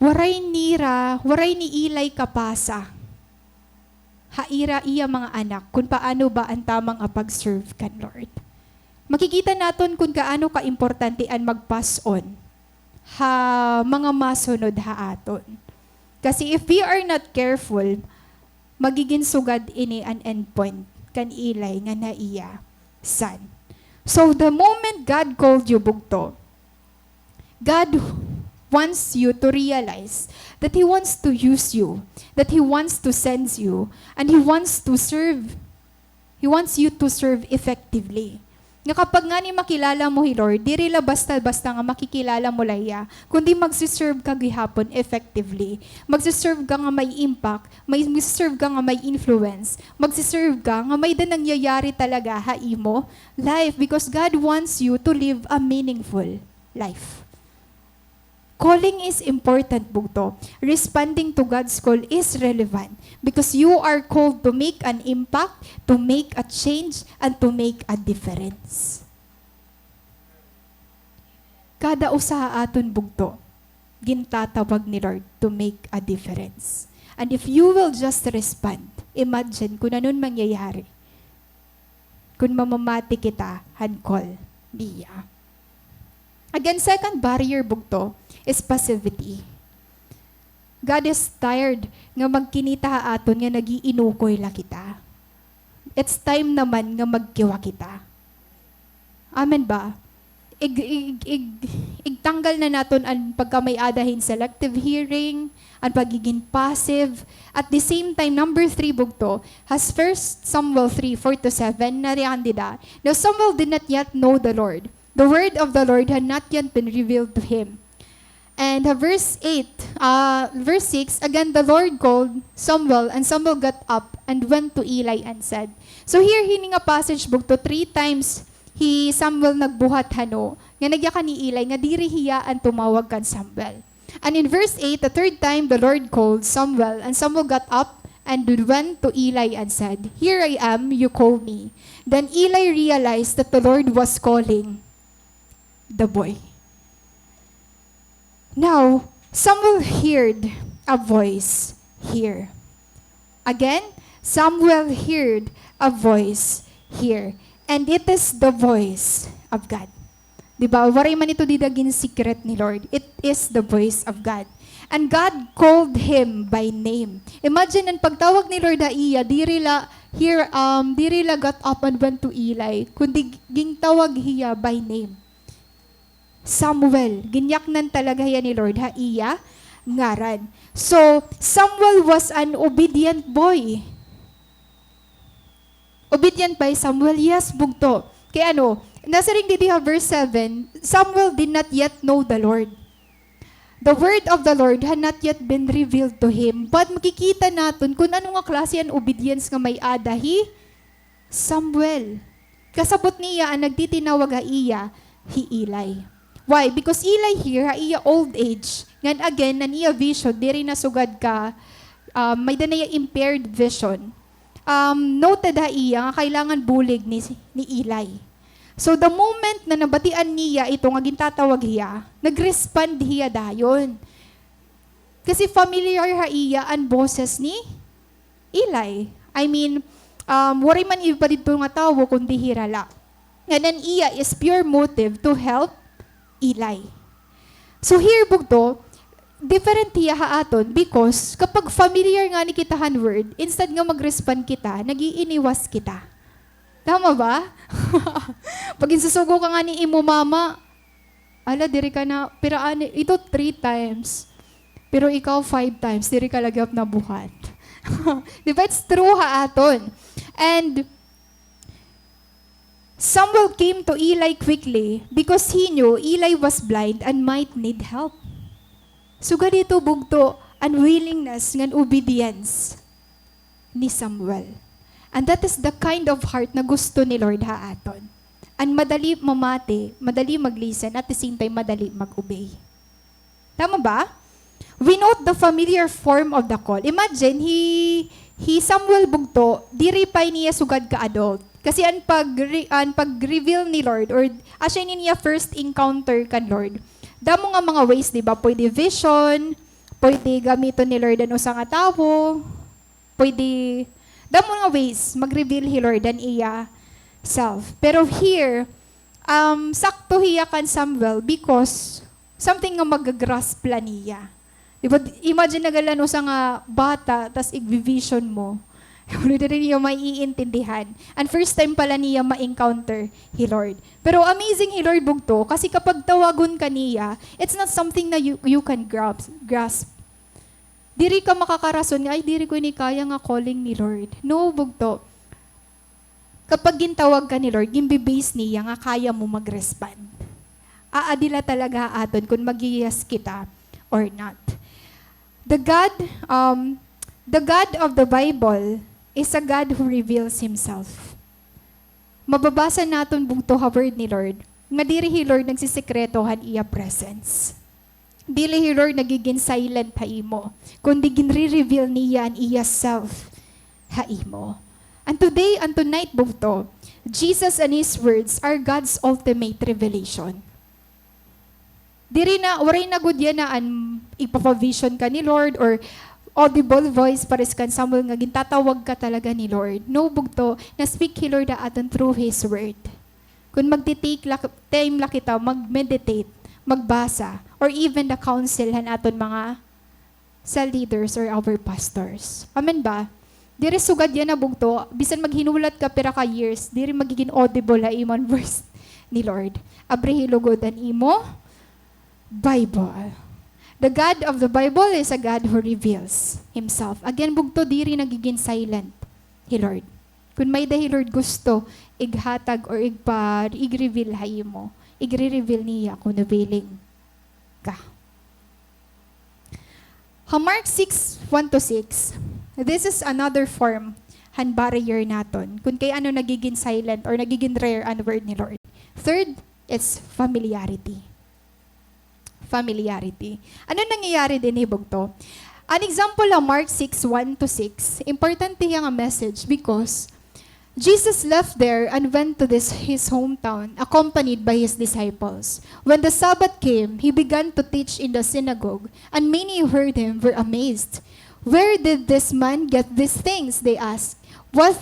Waray nira, waray ni Eli kapasa ha ira, iya mga anak, kun paano ba an tama nga pag-serve kan Lord. Makikita naton kun gaano kaimportante an magpas-on ha mga masunod ha aton. Kasi if we are not careful, magigin sugad ini an endpoint kan Eli ngan ha iya son. So, the moment God called you, bugto, God wants you to realize that He wants to use you, that He wants to send you, and He wants to serve. He wants you to serve effectively. Nga kapag ngani makilala mo hi Lord, diri la basta-basta nga makikilala mo la hiya, kundi magsi-serve ka gihapon effectively. Magsi-serve ka nga may impact, may, magsi-serve ka nga may influence, magsi-serve ka nga may da nangyayari talaga ha imo life, because God wants you to live a meaningful life. Calling is important, bugto. Responding to God's call is relevant because you are called to make an impact, to make a change, and to make a difference. Kada usa ha aton, bugto, gintatawag ni Lord to make a difference. And if you will just respond, imagine kun ano an mangyayari kun mamamati kita han call niya. Again, second barrier, bugto, is passivity. God is tired nga magkinita ha aton nga nag-iinukoy la kita. It's time naman nga magkiwa kita. Amen ba? Ig-, ig-, ig-, igtanggal na naton an pagkamay-ada hin selective hearing, an pagigin passive. At the same time, number three, bugto, has First Samuel three, four to seven, nariyan dida. Now Samuel did not yet know the Lord. The word of the Lord had not yet been revealed to him. And, uh, verse eight, uh, verse six, again, the Lord called Samuel, and Samuel got up and went to Eli and said. So here, hini nga passage, bugto, three times hi Samuel nagbuhat hano, nga nagyakan hi Eli, nga diri hiya an tumawag kan Samuel. And in verse eight, the third time, the Lord called Samuel, and Samuel got up and went to Eli and said, "Here I am, you call me." Then Eli realized that the Lord was calling the boy. Now, Samuel heard a voice here. Again, Samuel heard a voice here. And it is the voice of God. Di ba? Waray man ito dida gin-secret ni Lord. It is the voice of God. And God called him by name. Imagine, an pagtawag ni Lord ha iya, diri la, here, um, diri la got up and went to Eli, kundi gintawag hiya by name. Samuel, ginyaknan talaga hiya ni Lord ha iya ngaran. So, Samuel was an obedient boy. Obedient by Samuel? Yes, bugto. Kay ano, nasiring didi ha verse seven, Samuel did not yet know the Lord. The word of the Lord had not yet been revealed to him. But makikita naton kun ano nga klase an obedience nga may-ada hi Samuel. Kasabot niya, an nagtitinawag ha iya, hi Eli. Why? Because Eli here, ha iya old age, ngan again, an iya vision, diri na sugad ka, um, may-ada na iya impaired vision. Um, noted ha iya nga kailangan bulig ni, ni Eli. So, the moment na nabatian niya ito nga gintatawag hiya, nag-respond hiya dayon. Kasi familiar ha iya an boses ni Eli. I mean, um, waray man iba didto nga tawo kundi hira la. Ngan an iya is pure motive to help Eli. So here, bugto, different hiya ha aton because kapag familiar ngani kita han word, instead nga mag-respond kita, nag-iiniwas kita. Tama ba? Pag ginsusugo ka ngani imo mama, "Hala, diri ka na, pira ani, ito three times. Pero ikaw, five times, diri ka la gihap nabuhat." Di ba? It's true ha aton. And Samuel came to Eli quickly because he knew Eli was blind and might need help. Sugad hito, bugto, an willingness ngan obedience ni Samuel. And that is the kind of heart na gusto ni Lord ha aton. An madali mamati, madali mag-listen, at the same time, madali mag-obey. Tama ba? We note the familiar form of the call. Imagine, hi, hi Samuel, bugto, diri pa ini hiya sugad ka adult. Kasi an pag-re-, an pag-reveal ni Lord, or asya ini niya first encounter kan Lord, damo nga mga ways, di ba? Pwede vision, pwede gamiton ni Lord an usa nga tawo, pwede, damo nga ways, mag-reveal hi Lord an iya self. Pero here, um, sakto hiya kan Samuel because something nga mag-grasp la niya. Di ba, imagine na gad la an usa nga bata, tas igbi-vision mo. Wala diri niya maiintindihan. And first time pala niya ma-encounter hi Lord. Pero amazing hi Lord bugto, kasi kapag tawagon ka niya, it's not something na you, you can grasp, grasp. Diri ka makakarason nga, "Ay, diri ko ini kaya nga calling ni Lord." No, bugto. Kapag gintawag ka ni Lord, ginbe-base niya nga kaya mo mag-respond. Aadi la talaga ha aton kun mag-yes kita or not. The God, um, the God of the Bible is a God who reveals Himself. Mababasa naton bugto ha word ni Lord, nga diri hi Lord nagsisikreto han iya presence. Dili hi Lord nagigin silent ha imo, kundi ginre-reveal niya an iya self ha imo. And today and tonight, bugto, Jesus and His words are God's ultimate revelation. Diri na, waray na gud yana an igpapa-vision ka ni Lord or audible voice pares kan Samuel nga gintatawag ka talaga ni Lord. No, bugto, na-speak hi Lord ha aton through His Word. Kun magti-take la, time la kita, mag-meditate, magbasa, or even the counsel han aton mga cell leaders or our pastors. Amen ba? Diri sugad yana bugto, bisan maghinulat ka pira ka years, diri magigin audible ha imo an voice ni Lord. Abrihi lugod an imo Bible. The God of the Bible is a God who reveals Himself. Again, bugto, diri nagigin silent hi Lord. Kun may-ada hi Lord gusto ighatag or igpa-, ig-reveal ha imo, igre-reveal niya kun willing ka. Ha Mark six, one to six, this is another form han barrier naton kun kay ano nagigin silent or nagigin rare an word ni Lord. Third, it's familiarity. Familiarity. Ano nangyayari dinhi, bugto? An example ha Mark six, one to six, importante hiya nga message because Jesus left there and went to this, his hometown, accompanied by his disciples. When the Sabbath came, he began to teach in the synagogue, and many who heard him were amazed. "Where did this man get these things?" they asked. "What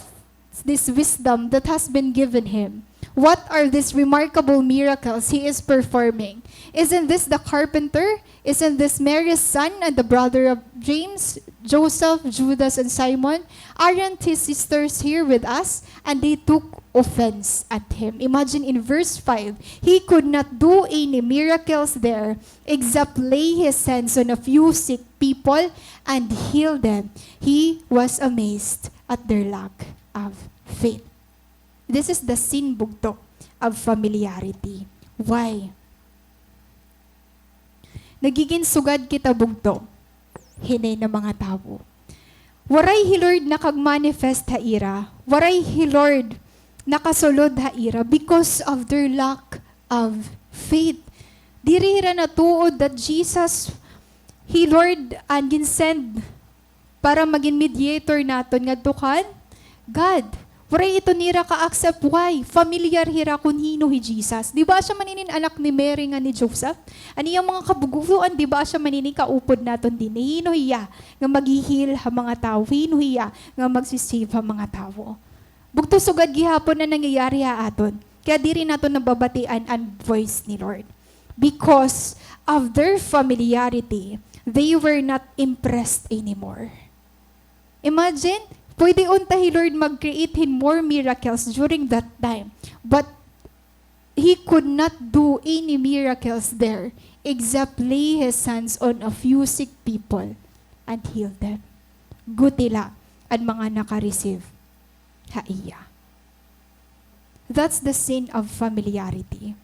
this wisdom that has been given him? What are these remarkable miracles he is performing? Isn't this the carpenter? Isn't this Mary's son and the brother of James, Joseph, Judas, and Simon? Aren't his sisters here with us?" And they took offense at him. Imagine in verse five, he could not do any miracles there except lay his hands on a few sick people and heal them. He was amazed at their lack of faith. This is the sin, bugto, of familiarity. Why? Nagigin sugad kita, bugto, hini nga mga tawo. Waray hi Lord nakag-manifest ha ira. Waray hi Lord nakasulod ha ira because of their lack of faith. Diri hira natuod that Jesus, hi Lord an gin-send para magin mediator naton ngadto kan God. Waray ito nira ka-accept. Why? Familiar hira kun hin-o hi Jesus. Di ba asya man ini an anak ni Mary ngan ni Joseph? An iya mga kabugoan, di ba asya man ini kaupod naton dinhi? Hin-o hiya nga maghi-heal ha mga tawo? Hin-o hiya nga magsi-save ha mga tawo? Bugto, sugad gihapon an nangyayari ha aton. Kaya diri naton nababatian an voice ni Lord. Because of their familiarity, they were not impressed anymore. Imagine, pwede unta hi Lord mag-create hin more miracles during that time. But he could not do any miracles there except lay his hands on a few sick people and heal them. Guti la an mga naka-receive ha iya. That's the sin of familiarity.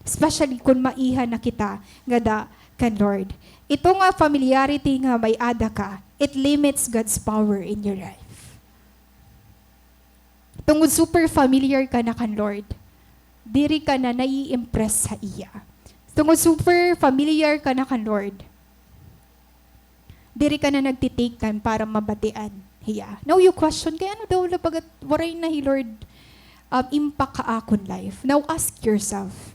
Especially kun maiha na kita ngada kan Lord. Ito nga familiarity nga may-ada ka, it limits God's power in your life. Tungod super familiar ka na kan Lord, diri ka na nai-impress ha iya. Tungod super familiar ka na kan Lord, diri ka na nagti-take time para mabatian hiya. Now you question, kay ano daw la bagat waray na hi Lord, um, impact ha akon life? Now ask yourself,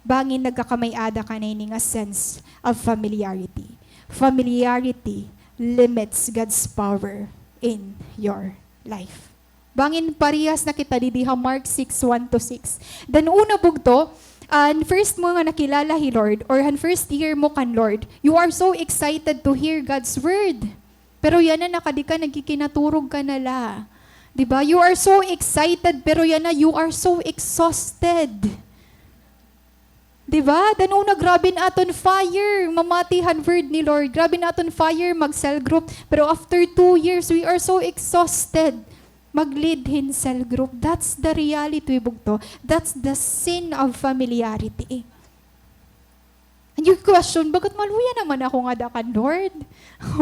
bangin nagkakamay-ada ka na ini nga sense of familiarity. Familiarity limits God's power in your life. Bangin parehas na kita didi ha Mark six, one to six. Then una bugto, an first mo nga nakilala hi Lord, or han first year mo kan Lord, you are so excited to hear God's word. Pero yana na, kadi ka nagkikinaturog ka na la. Di ba? You are so excited, pero yana, you are so exhausted. Di ba? Then una, grabe an aton fire mamati han word ni Lord. Grabe an aton fire mag-cell group. Pero after two years, we are so exhausted mag-lead hin cell group. That's the reality, bugto. That's the sin of familiarity. And you question, "Bagat maluya naman ako ngada kan Lord?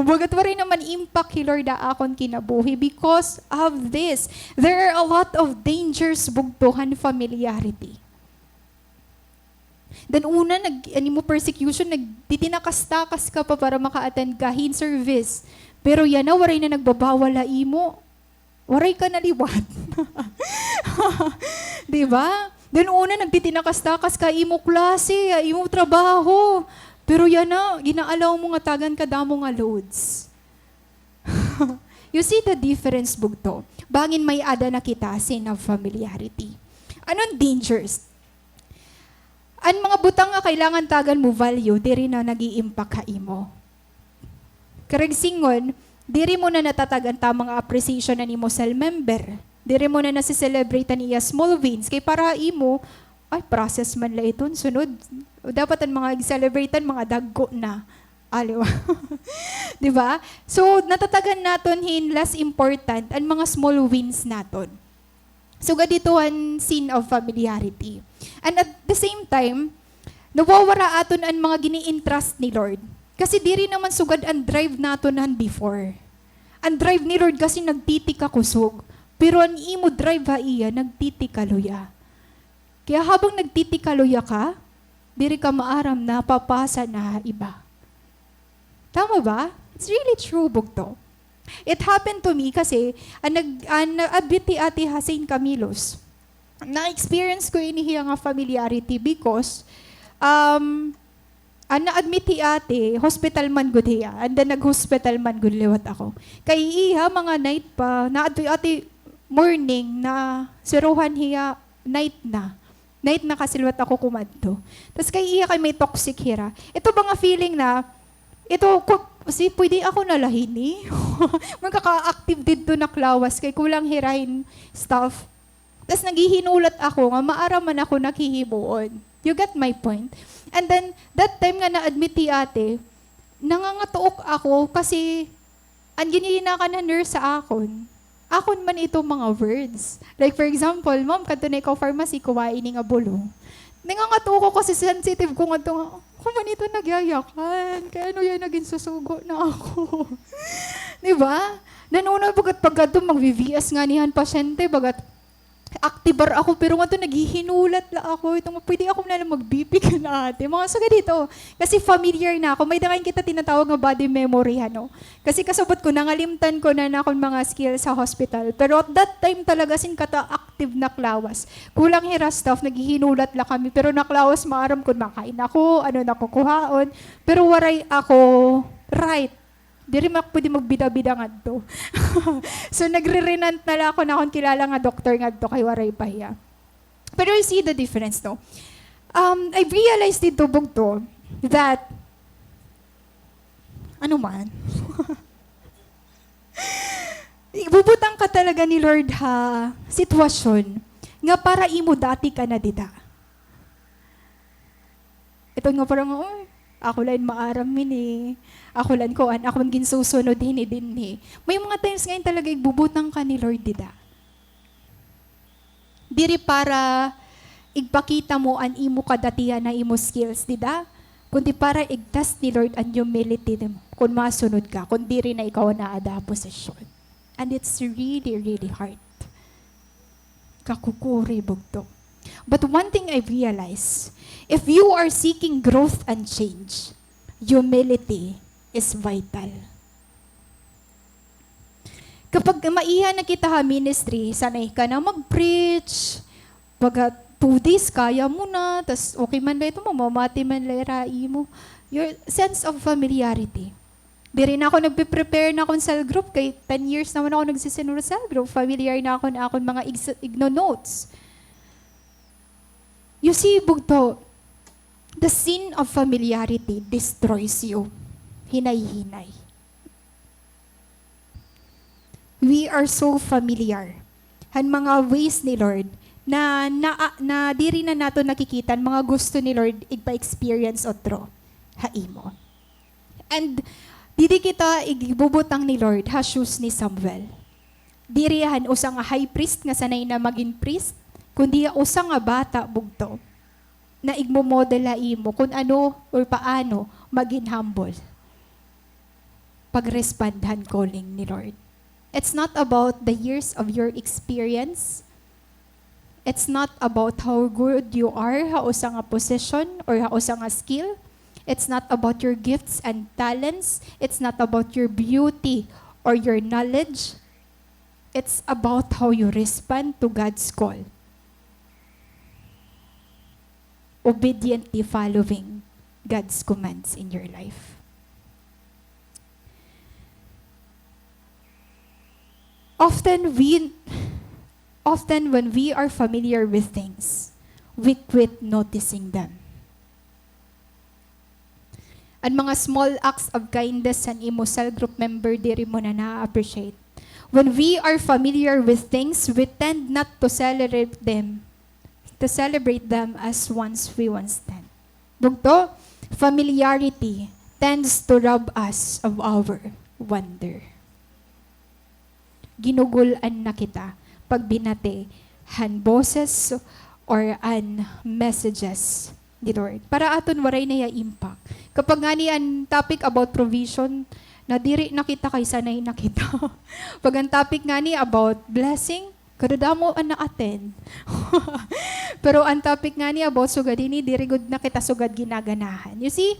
Bagat waray naman impact hi Lord ha akon kinabuhi because of this?" There are a lot of dangers, bugto, han familiarity. Then una, nag-, an imo persecution, nagtitinakas-takas ka pa para maka-attend ka hin service. Pero yana, waray na nagbabawal ha imo. Waray ka na liwat. Di ba? Then una, nagtitinakas-takas ka ha imo klase, ha imo trabaho. Pero yana, gina-allow mo nga tagan ka damo nga loads. You see the difference, bugto? Bangin may-ada na kita sin familiarity. Ano an dangers? An mga butang nga kailangan tagan mo value, diri na nag-i-impact ha imo. Karuyag sidngon, diri mo na natatag an tamang appreciation han imo cell member. Diri mo na nasi-celebrate an iya small wins. Kay para ha imo, "Ay, process man la iton, sunod." O dapat an mga i-celebrate-an, mga dagko na. Aliwa. Di ba? So, natatagan naton hin less important an mga small wins naton. Sugad hito an sin of familiarity. And at the same time, nawawara aton an mga gini-entrust ni Lord. Kasi diri naman sugad an drive naton han before. An drive ni Lord kasi nagtitikakusog, pero an imo drive ha iya, nagtitikaluya. Kaya habang nagtitikaluya ka, diri ka maaram, napapasa na ha iba. Tama ba? It's really true, bugto. It happened to me kasi, an nag-, an na-admit hi ate ha Saint Camillo's. Na-experience ko ini hiya nga familiarity because, um, an na-admit hi ate, hospital man gud hiya. And then nag-hospital man gud liwat ako. Kay iha, mga night pa, naadto hi ate morning, na siruhan hiya night na. Night na kasi liwat ako kumadto. Tas kay iya kay may toxic hira. Ito ba nga feeling na, ito, ku-, si, pwede ako na la hini? Magkaka-active didto nak lawas kay kulang hira hin staff. Tas naghihinulat ako nga maaram man ako nak hihimuon. You get my point? And then, that time nga na-admit hi ate, nangangatuok ako kasi an ginhihinakan han nurse ha akon, akon man ito mga words. Like, for example, "Ma'am, kadto na ikaw pharmacy, kuhaa ini nga bulong." Nangangatuok ko kasi sensitive ko ngadto nga, ako man ito nagyayakan. Kay ano yana, ginsusugo na ako. Di ba? Nanunod, pagkat pagkadto, mag-V V S ngani han pasyente, bagat aktibar ako, pero ngadto naghihinulat la ako. Ito nga, pwede ako na la mag-B P kan ate. Mga sugad hito. Kasi familiar na ako. May-ada ngay-an kita tinatawag nga body memory, ano. Kasi kasabot ko, nangalimtan ko na an akon mga skills ha hospital. Pero at that time talaga, as in, kata-active nak lawas. Kulang hira staff, naghihinulat la kami. Pero nak lawas, maaram kon makain ako, ano an kukuhaon. Pero waray ako right. Diri man ako pwede magbida-bida ngadto. So, nagre-renant na la ako han akon kilala nga doktor ngadto kay waray pa hiya. Pero you see the difference, no? Um, I realized didto, bugto, that, ano man, ibubutang ka talaga ni Lord ha sitwasyon nga para imo dati ka na dida. Ito nga parang, "Uy, ako la in maaram hini. Ako la in kuan, ako la in ginsusunod hini dinhi." May mga times ngay-an talaga igbubutang ka ni Lord dida. Diri para igpakita mo an imo kadatihan, an imo skills dida, kundi para ig-test ni Lord an humility nimo, kon masunod ka, kon diri na ikaw an aada ha posisyon. And it's really, really hard. Kakukuri, bugto. But one thing I realize, if you are seeking growth and change, humility is vital. Kapag maiha na kita ha ministry, sanay ka na mag-preach, pagka two days, kaya mo na, tas okay man la ito, mamamati man la ira ha imo. Your sense of familiarity. Diri na ako nagpe-prepare na akon cell group, kay ten years naman ako nagsisinuro cell group. Familiar na ako na akon mga igno-notes. You see, bugto, the sin of familiarity destroys you. Hinay-hinay. We are so familiar han mga ways ni Lord na, na, na diri na naton nakikita an mga gusto ni Lord igpa-experience otro ha imo. And didi kita igbubutang ni Lord ha shoes ni Samuel. Diri han usa nga high priest nga sanay na magin priest, kundi ha usa nga bata bugto na igmo-model ha imo kun ano or paano magin humble pag-respond han calling ni Lord. It's not about the years of your experience. It's not about how good you are ha usa nga position or ha usa nga skill. It's not about your gifts and talents. It's not about your beauty or your knowledge. It's about how you respond to God's call. Obediently following God's commands in your life. Often we, often when we are familiar with things, we quit noticing them. An mga small acts of kindness han imo cell group member, diri mo na na-appreciate. When we are familiar with things, we tend not to celebrate them, to celebrate them as ones we once tend. Bugto, familiarity tends to rob us of our wonder. Ginugul-an na kita pag binati han boses or an messages ni Lord. Para aton waray na hiya impact. Kapag ngani an topic about provision, nadiri na kita kay sanay na kita. Pag an topic ngani about blessing, kadadamo an na-attend. Pero an topic ngani about sugad hini, diri gud na kita sugad ginaganahan. You see,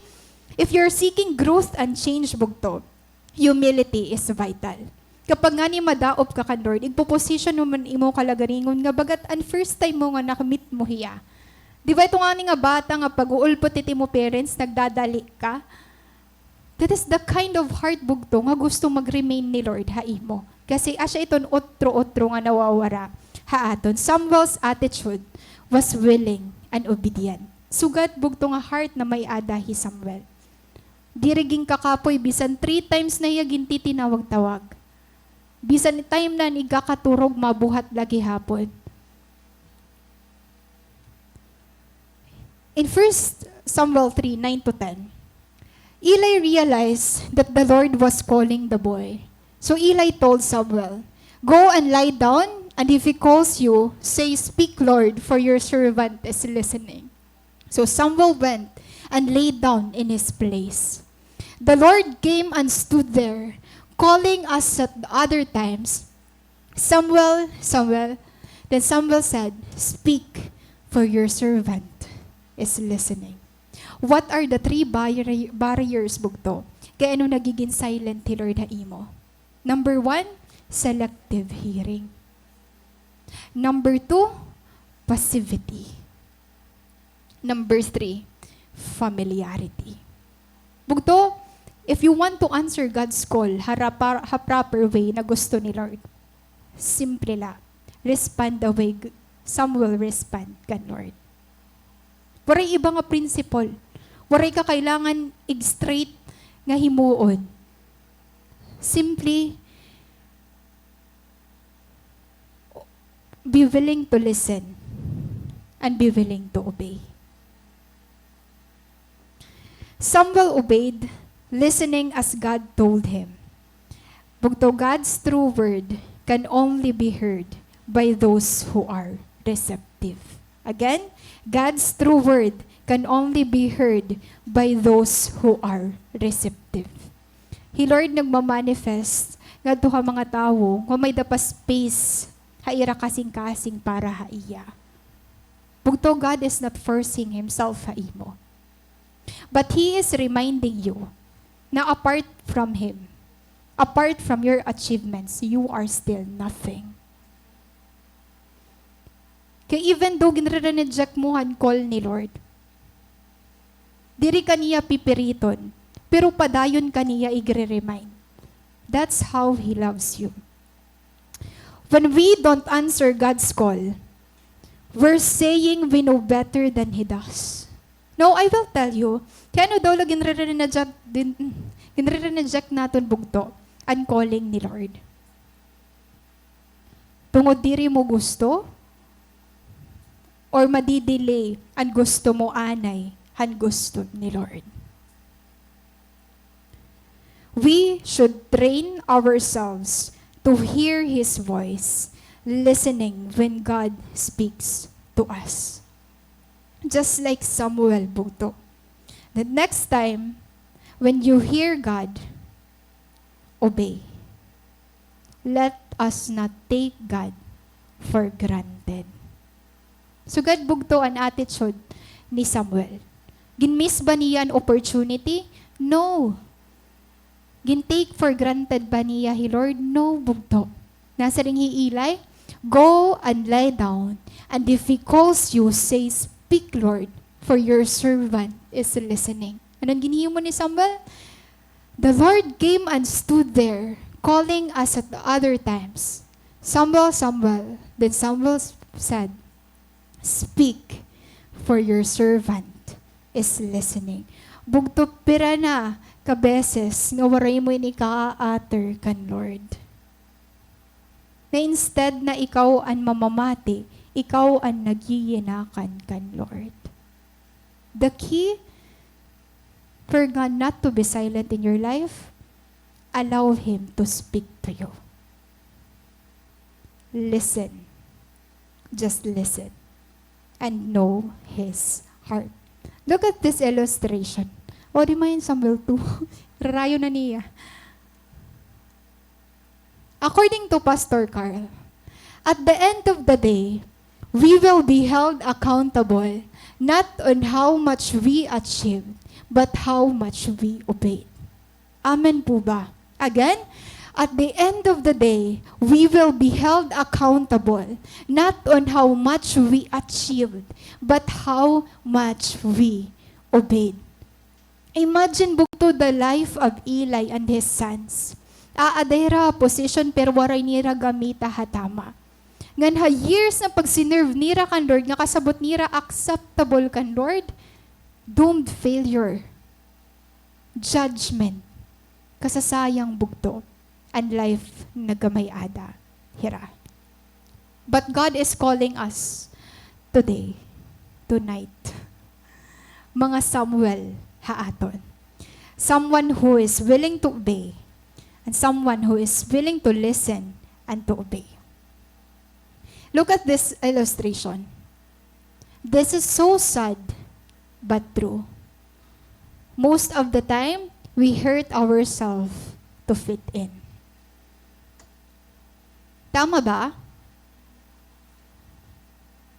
if you're seeking growth and change, bugto, humility is vital. Kapag ngani madaop ka kan Lord, igpo-position mo man imo kalagaringon nga bagat an first time mo nga na-meet mo hiya. Di ba ito ngani nga bata nga pag-uulpot it imo parents, nagdadali ka? That is the kind of heart, bugto, nga gusto mag-remain ni Lord ha imo. Kasi asya iton otro-otro nga nawawara ha aton. Samuel's attitude was willing and obedient. Sugad, bugto, nga heart na may-ada hi Samuel. Diri ginkakapoy, bisan three times na hiya gintitinawag-tawag. Bisan time na an igkakaturog mabuhat la gihapon. In First Samuel three, nine to ten, Eli realized that the Lord was calling the boy. So Eli told Samuel, "Go and lie down, and if he calls you, say, 'Speak, Lord, for your servant is listening.'" So Samuel went and lay down in his place. The Lord came and stood there, calling as at other times, "Samuel, Samuel." Then Samuel said, "Speak, for your servant is listening." What are the three barri-, barriers, bugto, kay ano nagigin silent hi Lord ha imo? Number one, selective hearing. Number two, passivity. Number three, familiarity. Bugto, if you want to answer God's call ha ra-, par-, ha proper way na gusto ni Lord, simple la. Respond the way g-, Samuel respond kan Lord. Waray iba nga principle. Waray ka kailangan ig-straight nga himuon. Simply, be willing to listen and be willing to obey. Samuel obeyed, listening as God told him. Bugto, God's true word can only be heard by those who are receptive. Again, God's true word can only be heard by those who are receptive. Hi Lord nagma-manifest ngadto ha mga tawo nga may-ada pa space ha ira kasingkasing para ha iya. Bugto, God is not forcing himself ha imo. But He is reminding you na apart from Him, apart from your achievements, you are still nothing. Kay even though ginre-reject mo han call ni Lord, diri ka niya pipiriton pero padayon ka niya igre-remind. That's how He loves you. When we don't answer God's call, we're saying we know better than He does. No, I will tell you, kay ano daw la ginre-reject din, ginre-reject naton bugto an calling ni Lord? Tungod diri mo gusto? Or madi-delay an gusto mo anay han gusto ni Lord? We should train ourselves to hear His voice, listening when God speaks to us. Just like Samuel, bugto. The next time, when you hear God, obey. Let us not take God for granted. Sugad bugto an attitude ni Samuel. Gin-miss ba niya an opportunity? No. Gin-take for granted ba niya hi Lord? No, bugto. Nasiring hi Eli, "Go and lie down, and if he calls you, say, 'Speak, Lord, for your servant is listening.'" Ano an ginhimo ni Samuel? "The Lord came and stood there, calling us at the other times, 'Samuel, Samuel.'" Then Samuel s-, said, "Speak, for your servant is listening." Bugto, pira na ka beses nga waray mo ini ka-utter kan Lord? Na instead na ikaw an mamamati, ikaw an nagyiyinakan kan Lord. The key for God not to be silent in your life, allow Him to speak to you. Listen. Just listen. And know His heart. Look at this illustration. O, di man in Samuel two. Rarayo na niya. According to Pastor Carl, at the end of the day, we will be held accountable not on how much we achieved, but how much we obeyed. Amen po ba? Again, at the end of the day, we will be held accountable not on how much we achieved, but how much we obeyed. Imagine, bugto, the life of Eli and his sons. Aada hira ha position, pero waray nira gamita ha tama. Ngan ha years nga pagsinerve nira kan Lord, nga kasabot nira acceptable kan Lord, doomed failure, judgment, kasasayang, bugto, an life nga gamay-ada hira. But God is calling us today, tonight, mga Samuel ha aton. Someone who is willing to obey, and someone who is willing to listen and to obey. Look at this illustration. This is so sad, but true. Most of the time, we hurt ourselves to fit in. Tama ba?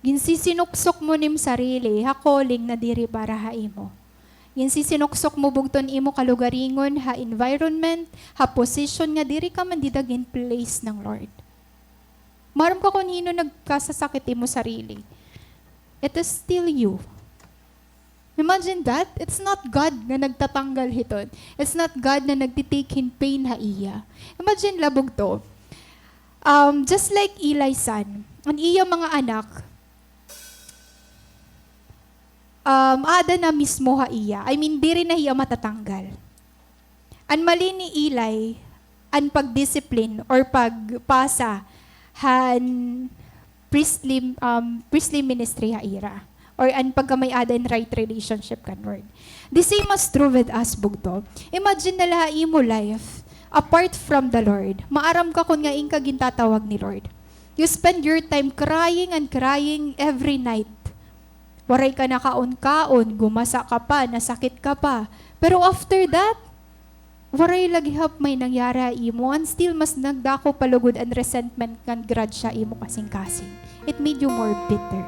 Ginsisinuksok mo an im sarili ha calling na diri para ha imo. Ginsisinuksok mo bugto an imo kalugaringon ha environment, ha position nga diri ka man dida gin-place ng Lord. Maaram ka kon hin-o nagkasasakit imo sarili. It is still you. Imagine that. It's not God nga nagtatanggal hiton. It's not God na nagti-take hin pain ha iya. Imagine la bugto. Um, just like Eli's son, an iya mga anak, um, aada na mismo ha iya. I mean, diri na hiya matatanggal. An mali ni Eli, an pag-discipline or pagpasa han priestly, um, priestly ministry ha ira, or an pagkamay-ada hin right relationship kan Lord. The same as true with us, bugto. Imagine na la ha imo life, apart from the Lord, maaram ka kon ngan ka gintatawag ni Lord. You spend your time crying and crying every night. Waray ka nakaon-kaon, gumasa ka pa, nasakit ka pa. Pero after that, waray la gihap may nangyari ha imo, and still mas nagdako pa lugod an resentment ngan grudge ha imo kasingkasing. It made you more bitter.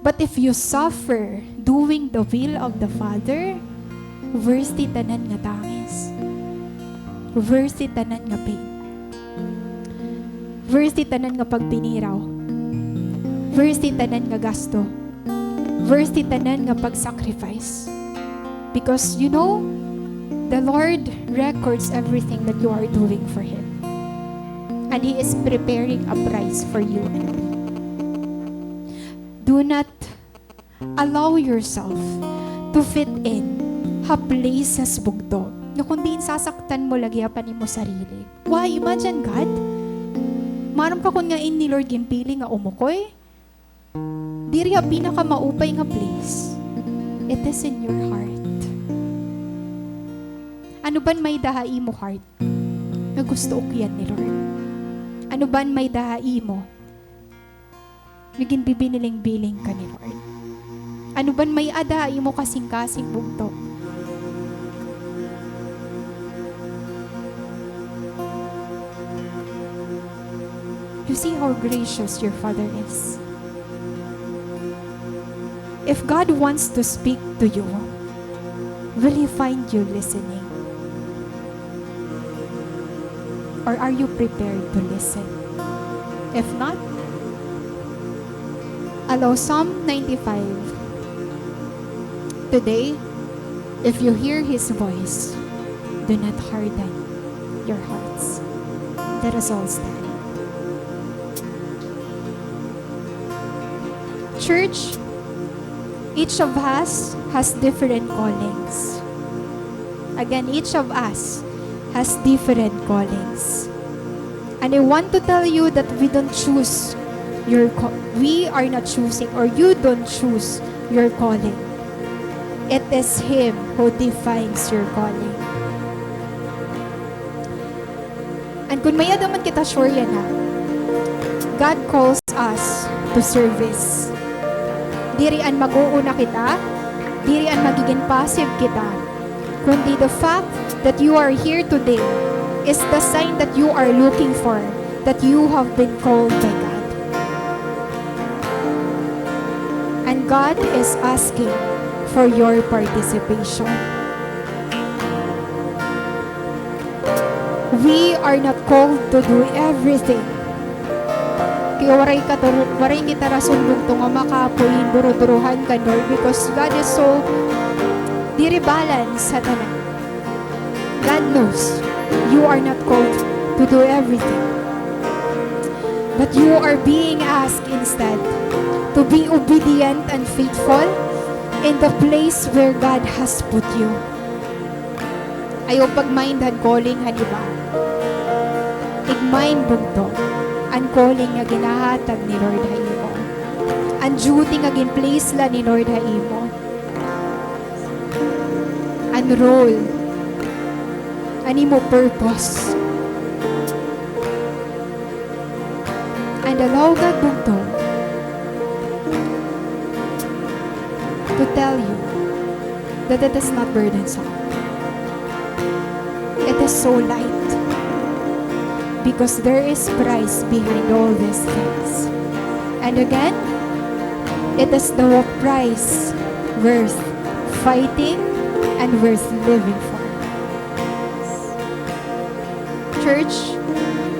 But if you suffer doing the will of the Father, worth it tanan nga tangis. Worth it tanan nga pain. Worth it tanan nga pagpiniraw. Worth it tanan nga gasto. Worth it tanan nga pag-sacrifice. Because, you know, The Lord records everything that you are doing for Him. And He is preparing a prize for you. Do not allow yourself to fit in ha places, bugto, nga kon diin sasaktan mo lagi pa an imo sarili. Why? Imagine God. Maaram ka kon ngan ni Lord ginpili nga umukoy? Diri ha pinakamaupay nga place. It is in your heart. Ano ba an may-ada ha imo heart nga gusto ukyan ni Lord? Ano ba an may-ada ha imo nga ginbibiniling-biling ka ni Lord? Ano ba an may-ada ha imo kasingkasing, bugto? You see how gracious your Father is. If God wants to speak to you, will He find you listening? Or are you prepared to listen? If not, allow Psalm ninety-five today, if you hear His voice, do not harden your hearts. Let us all stand. Church, each of us has different callings. Again, each of us has different callings. And I want to tell you that we don't choose your ca-, we are not choosing, or you don't choose your calling. It is Him who defines your calling. And kon may-ada man kita sure yana, God calls us to service. Diri an mag-uuna kita, diri an magiging passive kita, kundi the fact that you are here today is the sign that you are looking for, that you have been called by God. And God is asking for your participation. We are not called to do everything. Kay waray katur-, waray kita rason, bugto, nga makapoy hin duruduruhan kan Lord, because God is so diri balance ha tanan. God knows you are not called to do everything. But you are being asked instead to be obedient and faithful in the place where God has put you. Ayaw pag-mind han calling han iba. Ig-mind, bugto, an calling nga ginhahatag ni Lord ha imo. An duty nga gin-place la ni Lord ha imo. An role. An imo purpose. And allow God, bugto, to tell you that it is not burdensome. It is so light because there is price behind all these things. And again, it is the price worth fighting and worth living for. Church,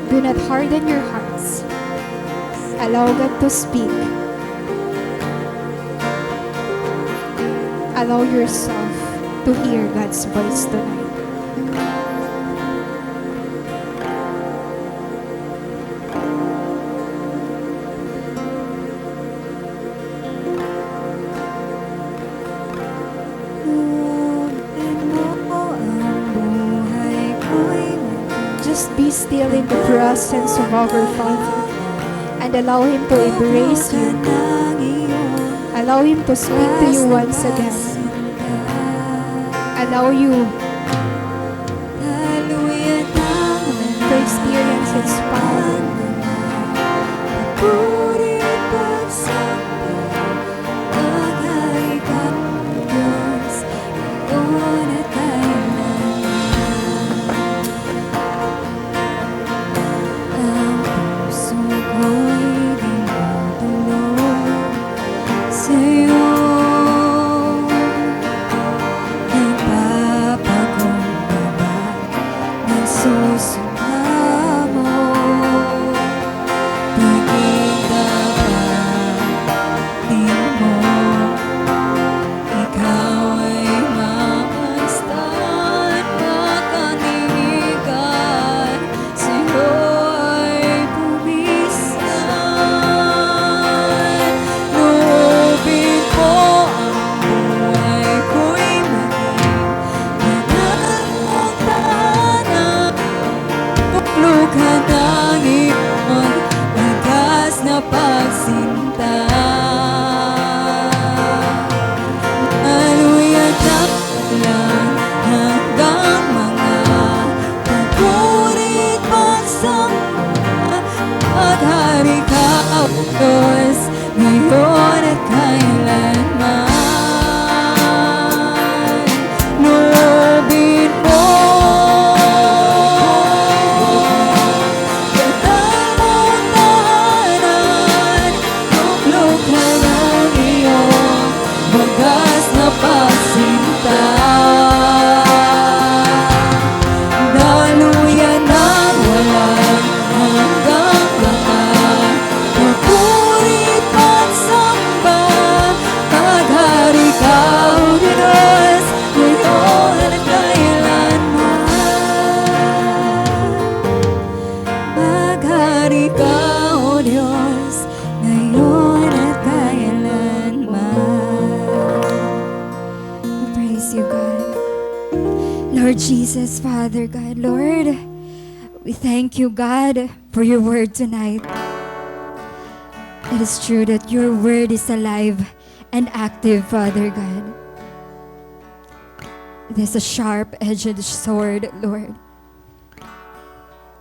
do not harden your hearts. Allow God to speak. Allow yourself to hear God's voice tonight. Just be still in the presence of our Father and allow Him to embrace you. Allow Him to speak to you once again. Allow you to experience His power. Lord Jesus, Father God, Lord, we thank you, God, for your word tonight. It is true that your word is alive and active, Father God. It is a sharp-edged sword, Lord.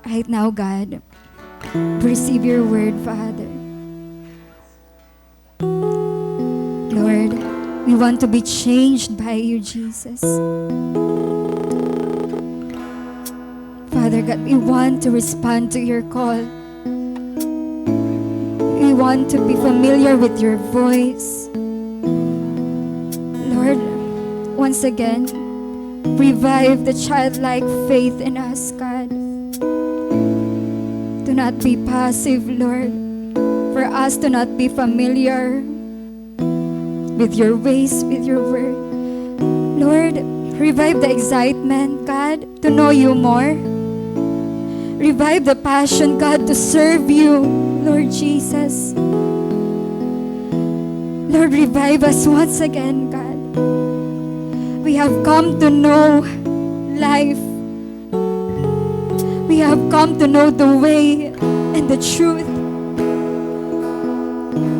Right now, God, we receive your word, Father. Lord, we want to be changed by you, Jesus. Father God, we want to respond to your call. We want to be familiar with your voice. Lord, once again, revive the childlike faith in us, God. To not be passive, Lord. For us to not be familiar with your ways, with your word. Lord, revive the excitement, God, to know you more. Revive the passion, God, to serve you, Lord Jesus. Lord, revive us once again, God. We have come to know life. We have come to know the way and the truth.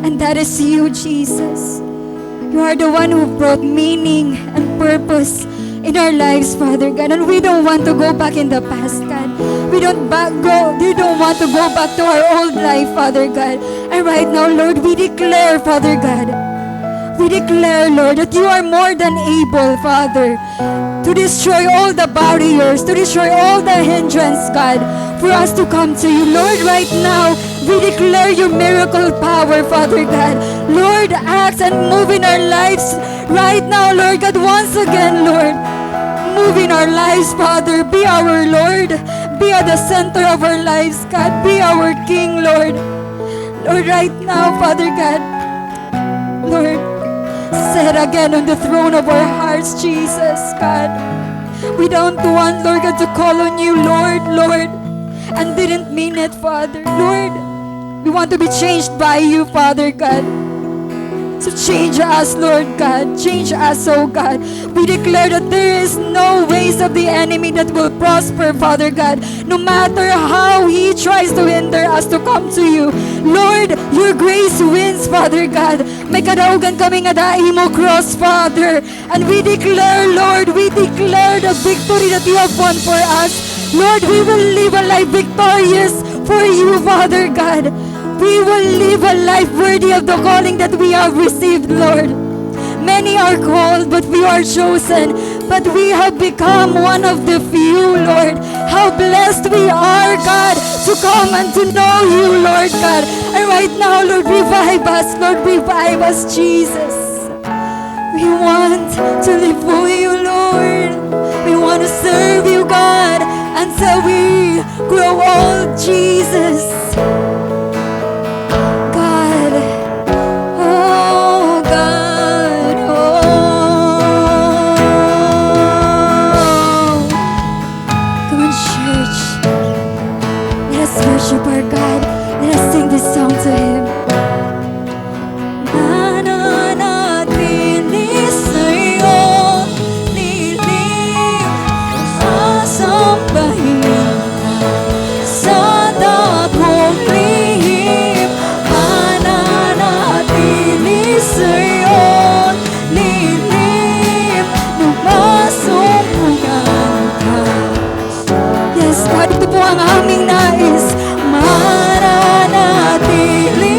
And that is you, Jesus. You are the one who brought meaning and purpose in our lives, Father God. And we don't want to go back in the past, God. We don't back go. We don't want to go back to our old life, Father God. And right now, Lord, we declare, Father God, we declare, Lord, that you are more than able, Father, to destroy all the barriers, to destroy all the hindrance, God, for us to come to you. Lord, right now, we declare your miracle power, Father God. Lord, act and move in our lives right now, Lord God, once again, Lord. Move in our lives, Father. Be our Lord. Be at the center of our lives, God. Be our King, Lord. Lord, right now, Father God, Lord, sit again on the throne of our hearts, Jesus, God. We don't want, Lord God, to call on you, Lord, Lord, and didn't mean it, Father. Lord, we want to be changed by you, Father God. So change us, Lord God. Change us, oh God. We declare that there is no ways of the enemy that will prosper, Father God. No matter how he tries to hinder us to come to you, Lord, your grace wins, Father God. May kadaugan kami ngada ha imo cross, Father. And we declare, Lord, we declare the victory that you have won for us. Lord, we will live a life victorious for you, Father God. We will live a life worthy of the calling that we have received, Lord. Many are called, but we are chosen. But we have become one of the few, Lord. How blessed we are, God, to come and to know you, Lord God. And right now, Lord, revive us, Lord, revive us, Jesus. We want to live for you, Lord. We want to serve you, God, until we grow old, Jesus. God. Oh, God. Oh. Come on, church. Let us worship our God. Let us sing this song to Him. Mananatili sa iyong lihim, sasambahin ka sa dakong lihim. Mananatili sa iyong lihim, lumasumpungan ka. Yes, God, ito po ang aming nais. Mananatili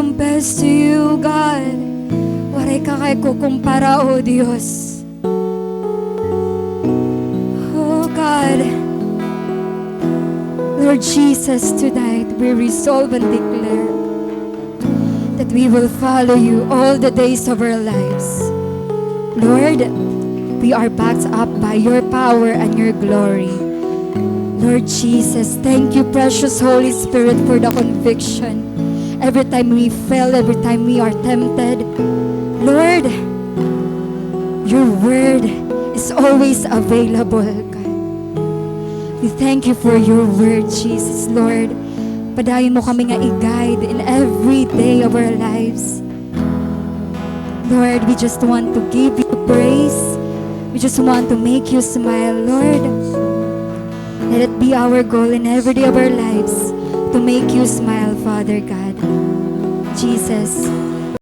Compares to you, God. Waray ka kay kukumpara, O Dios. Oh God. Lord Jesus, tonight we resolve and declare that we will follow you all the days of our lives. Lord, we are backed up by your power and your glory. Lord Jesus, thank you, precious Holy Spirit, for the conviction. Every time we fail, every time we are tempted, Lord, your word is always available, God. We thank you for your word, Jesus, Lord. Padayon mo kami nga i-guide in every day of our lives. Lord, we just want to give you praise. We just want to make you smile, Lord. Let it be our goal in every day of our lives to make you smile, Father God. Jesus,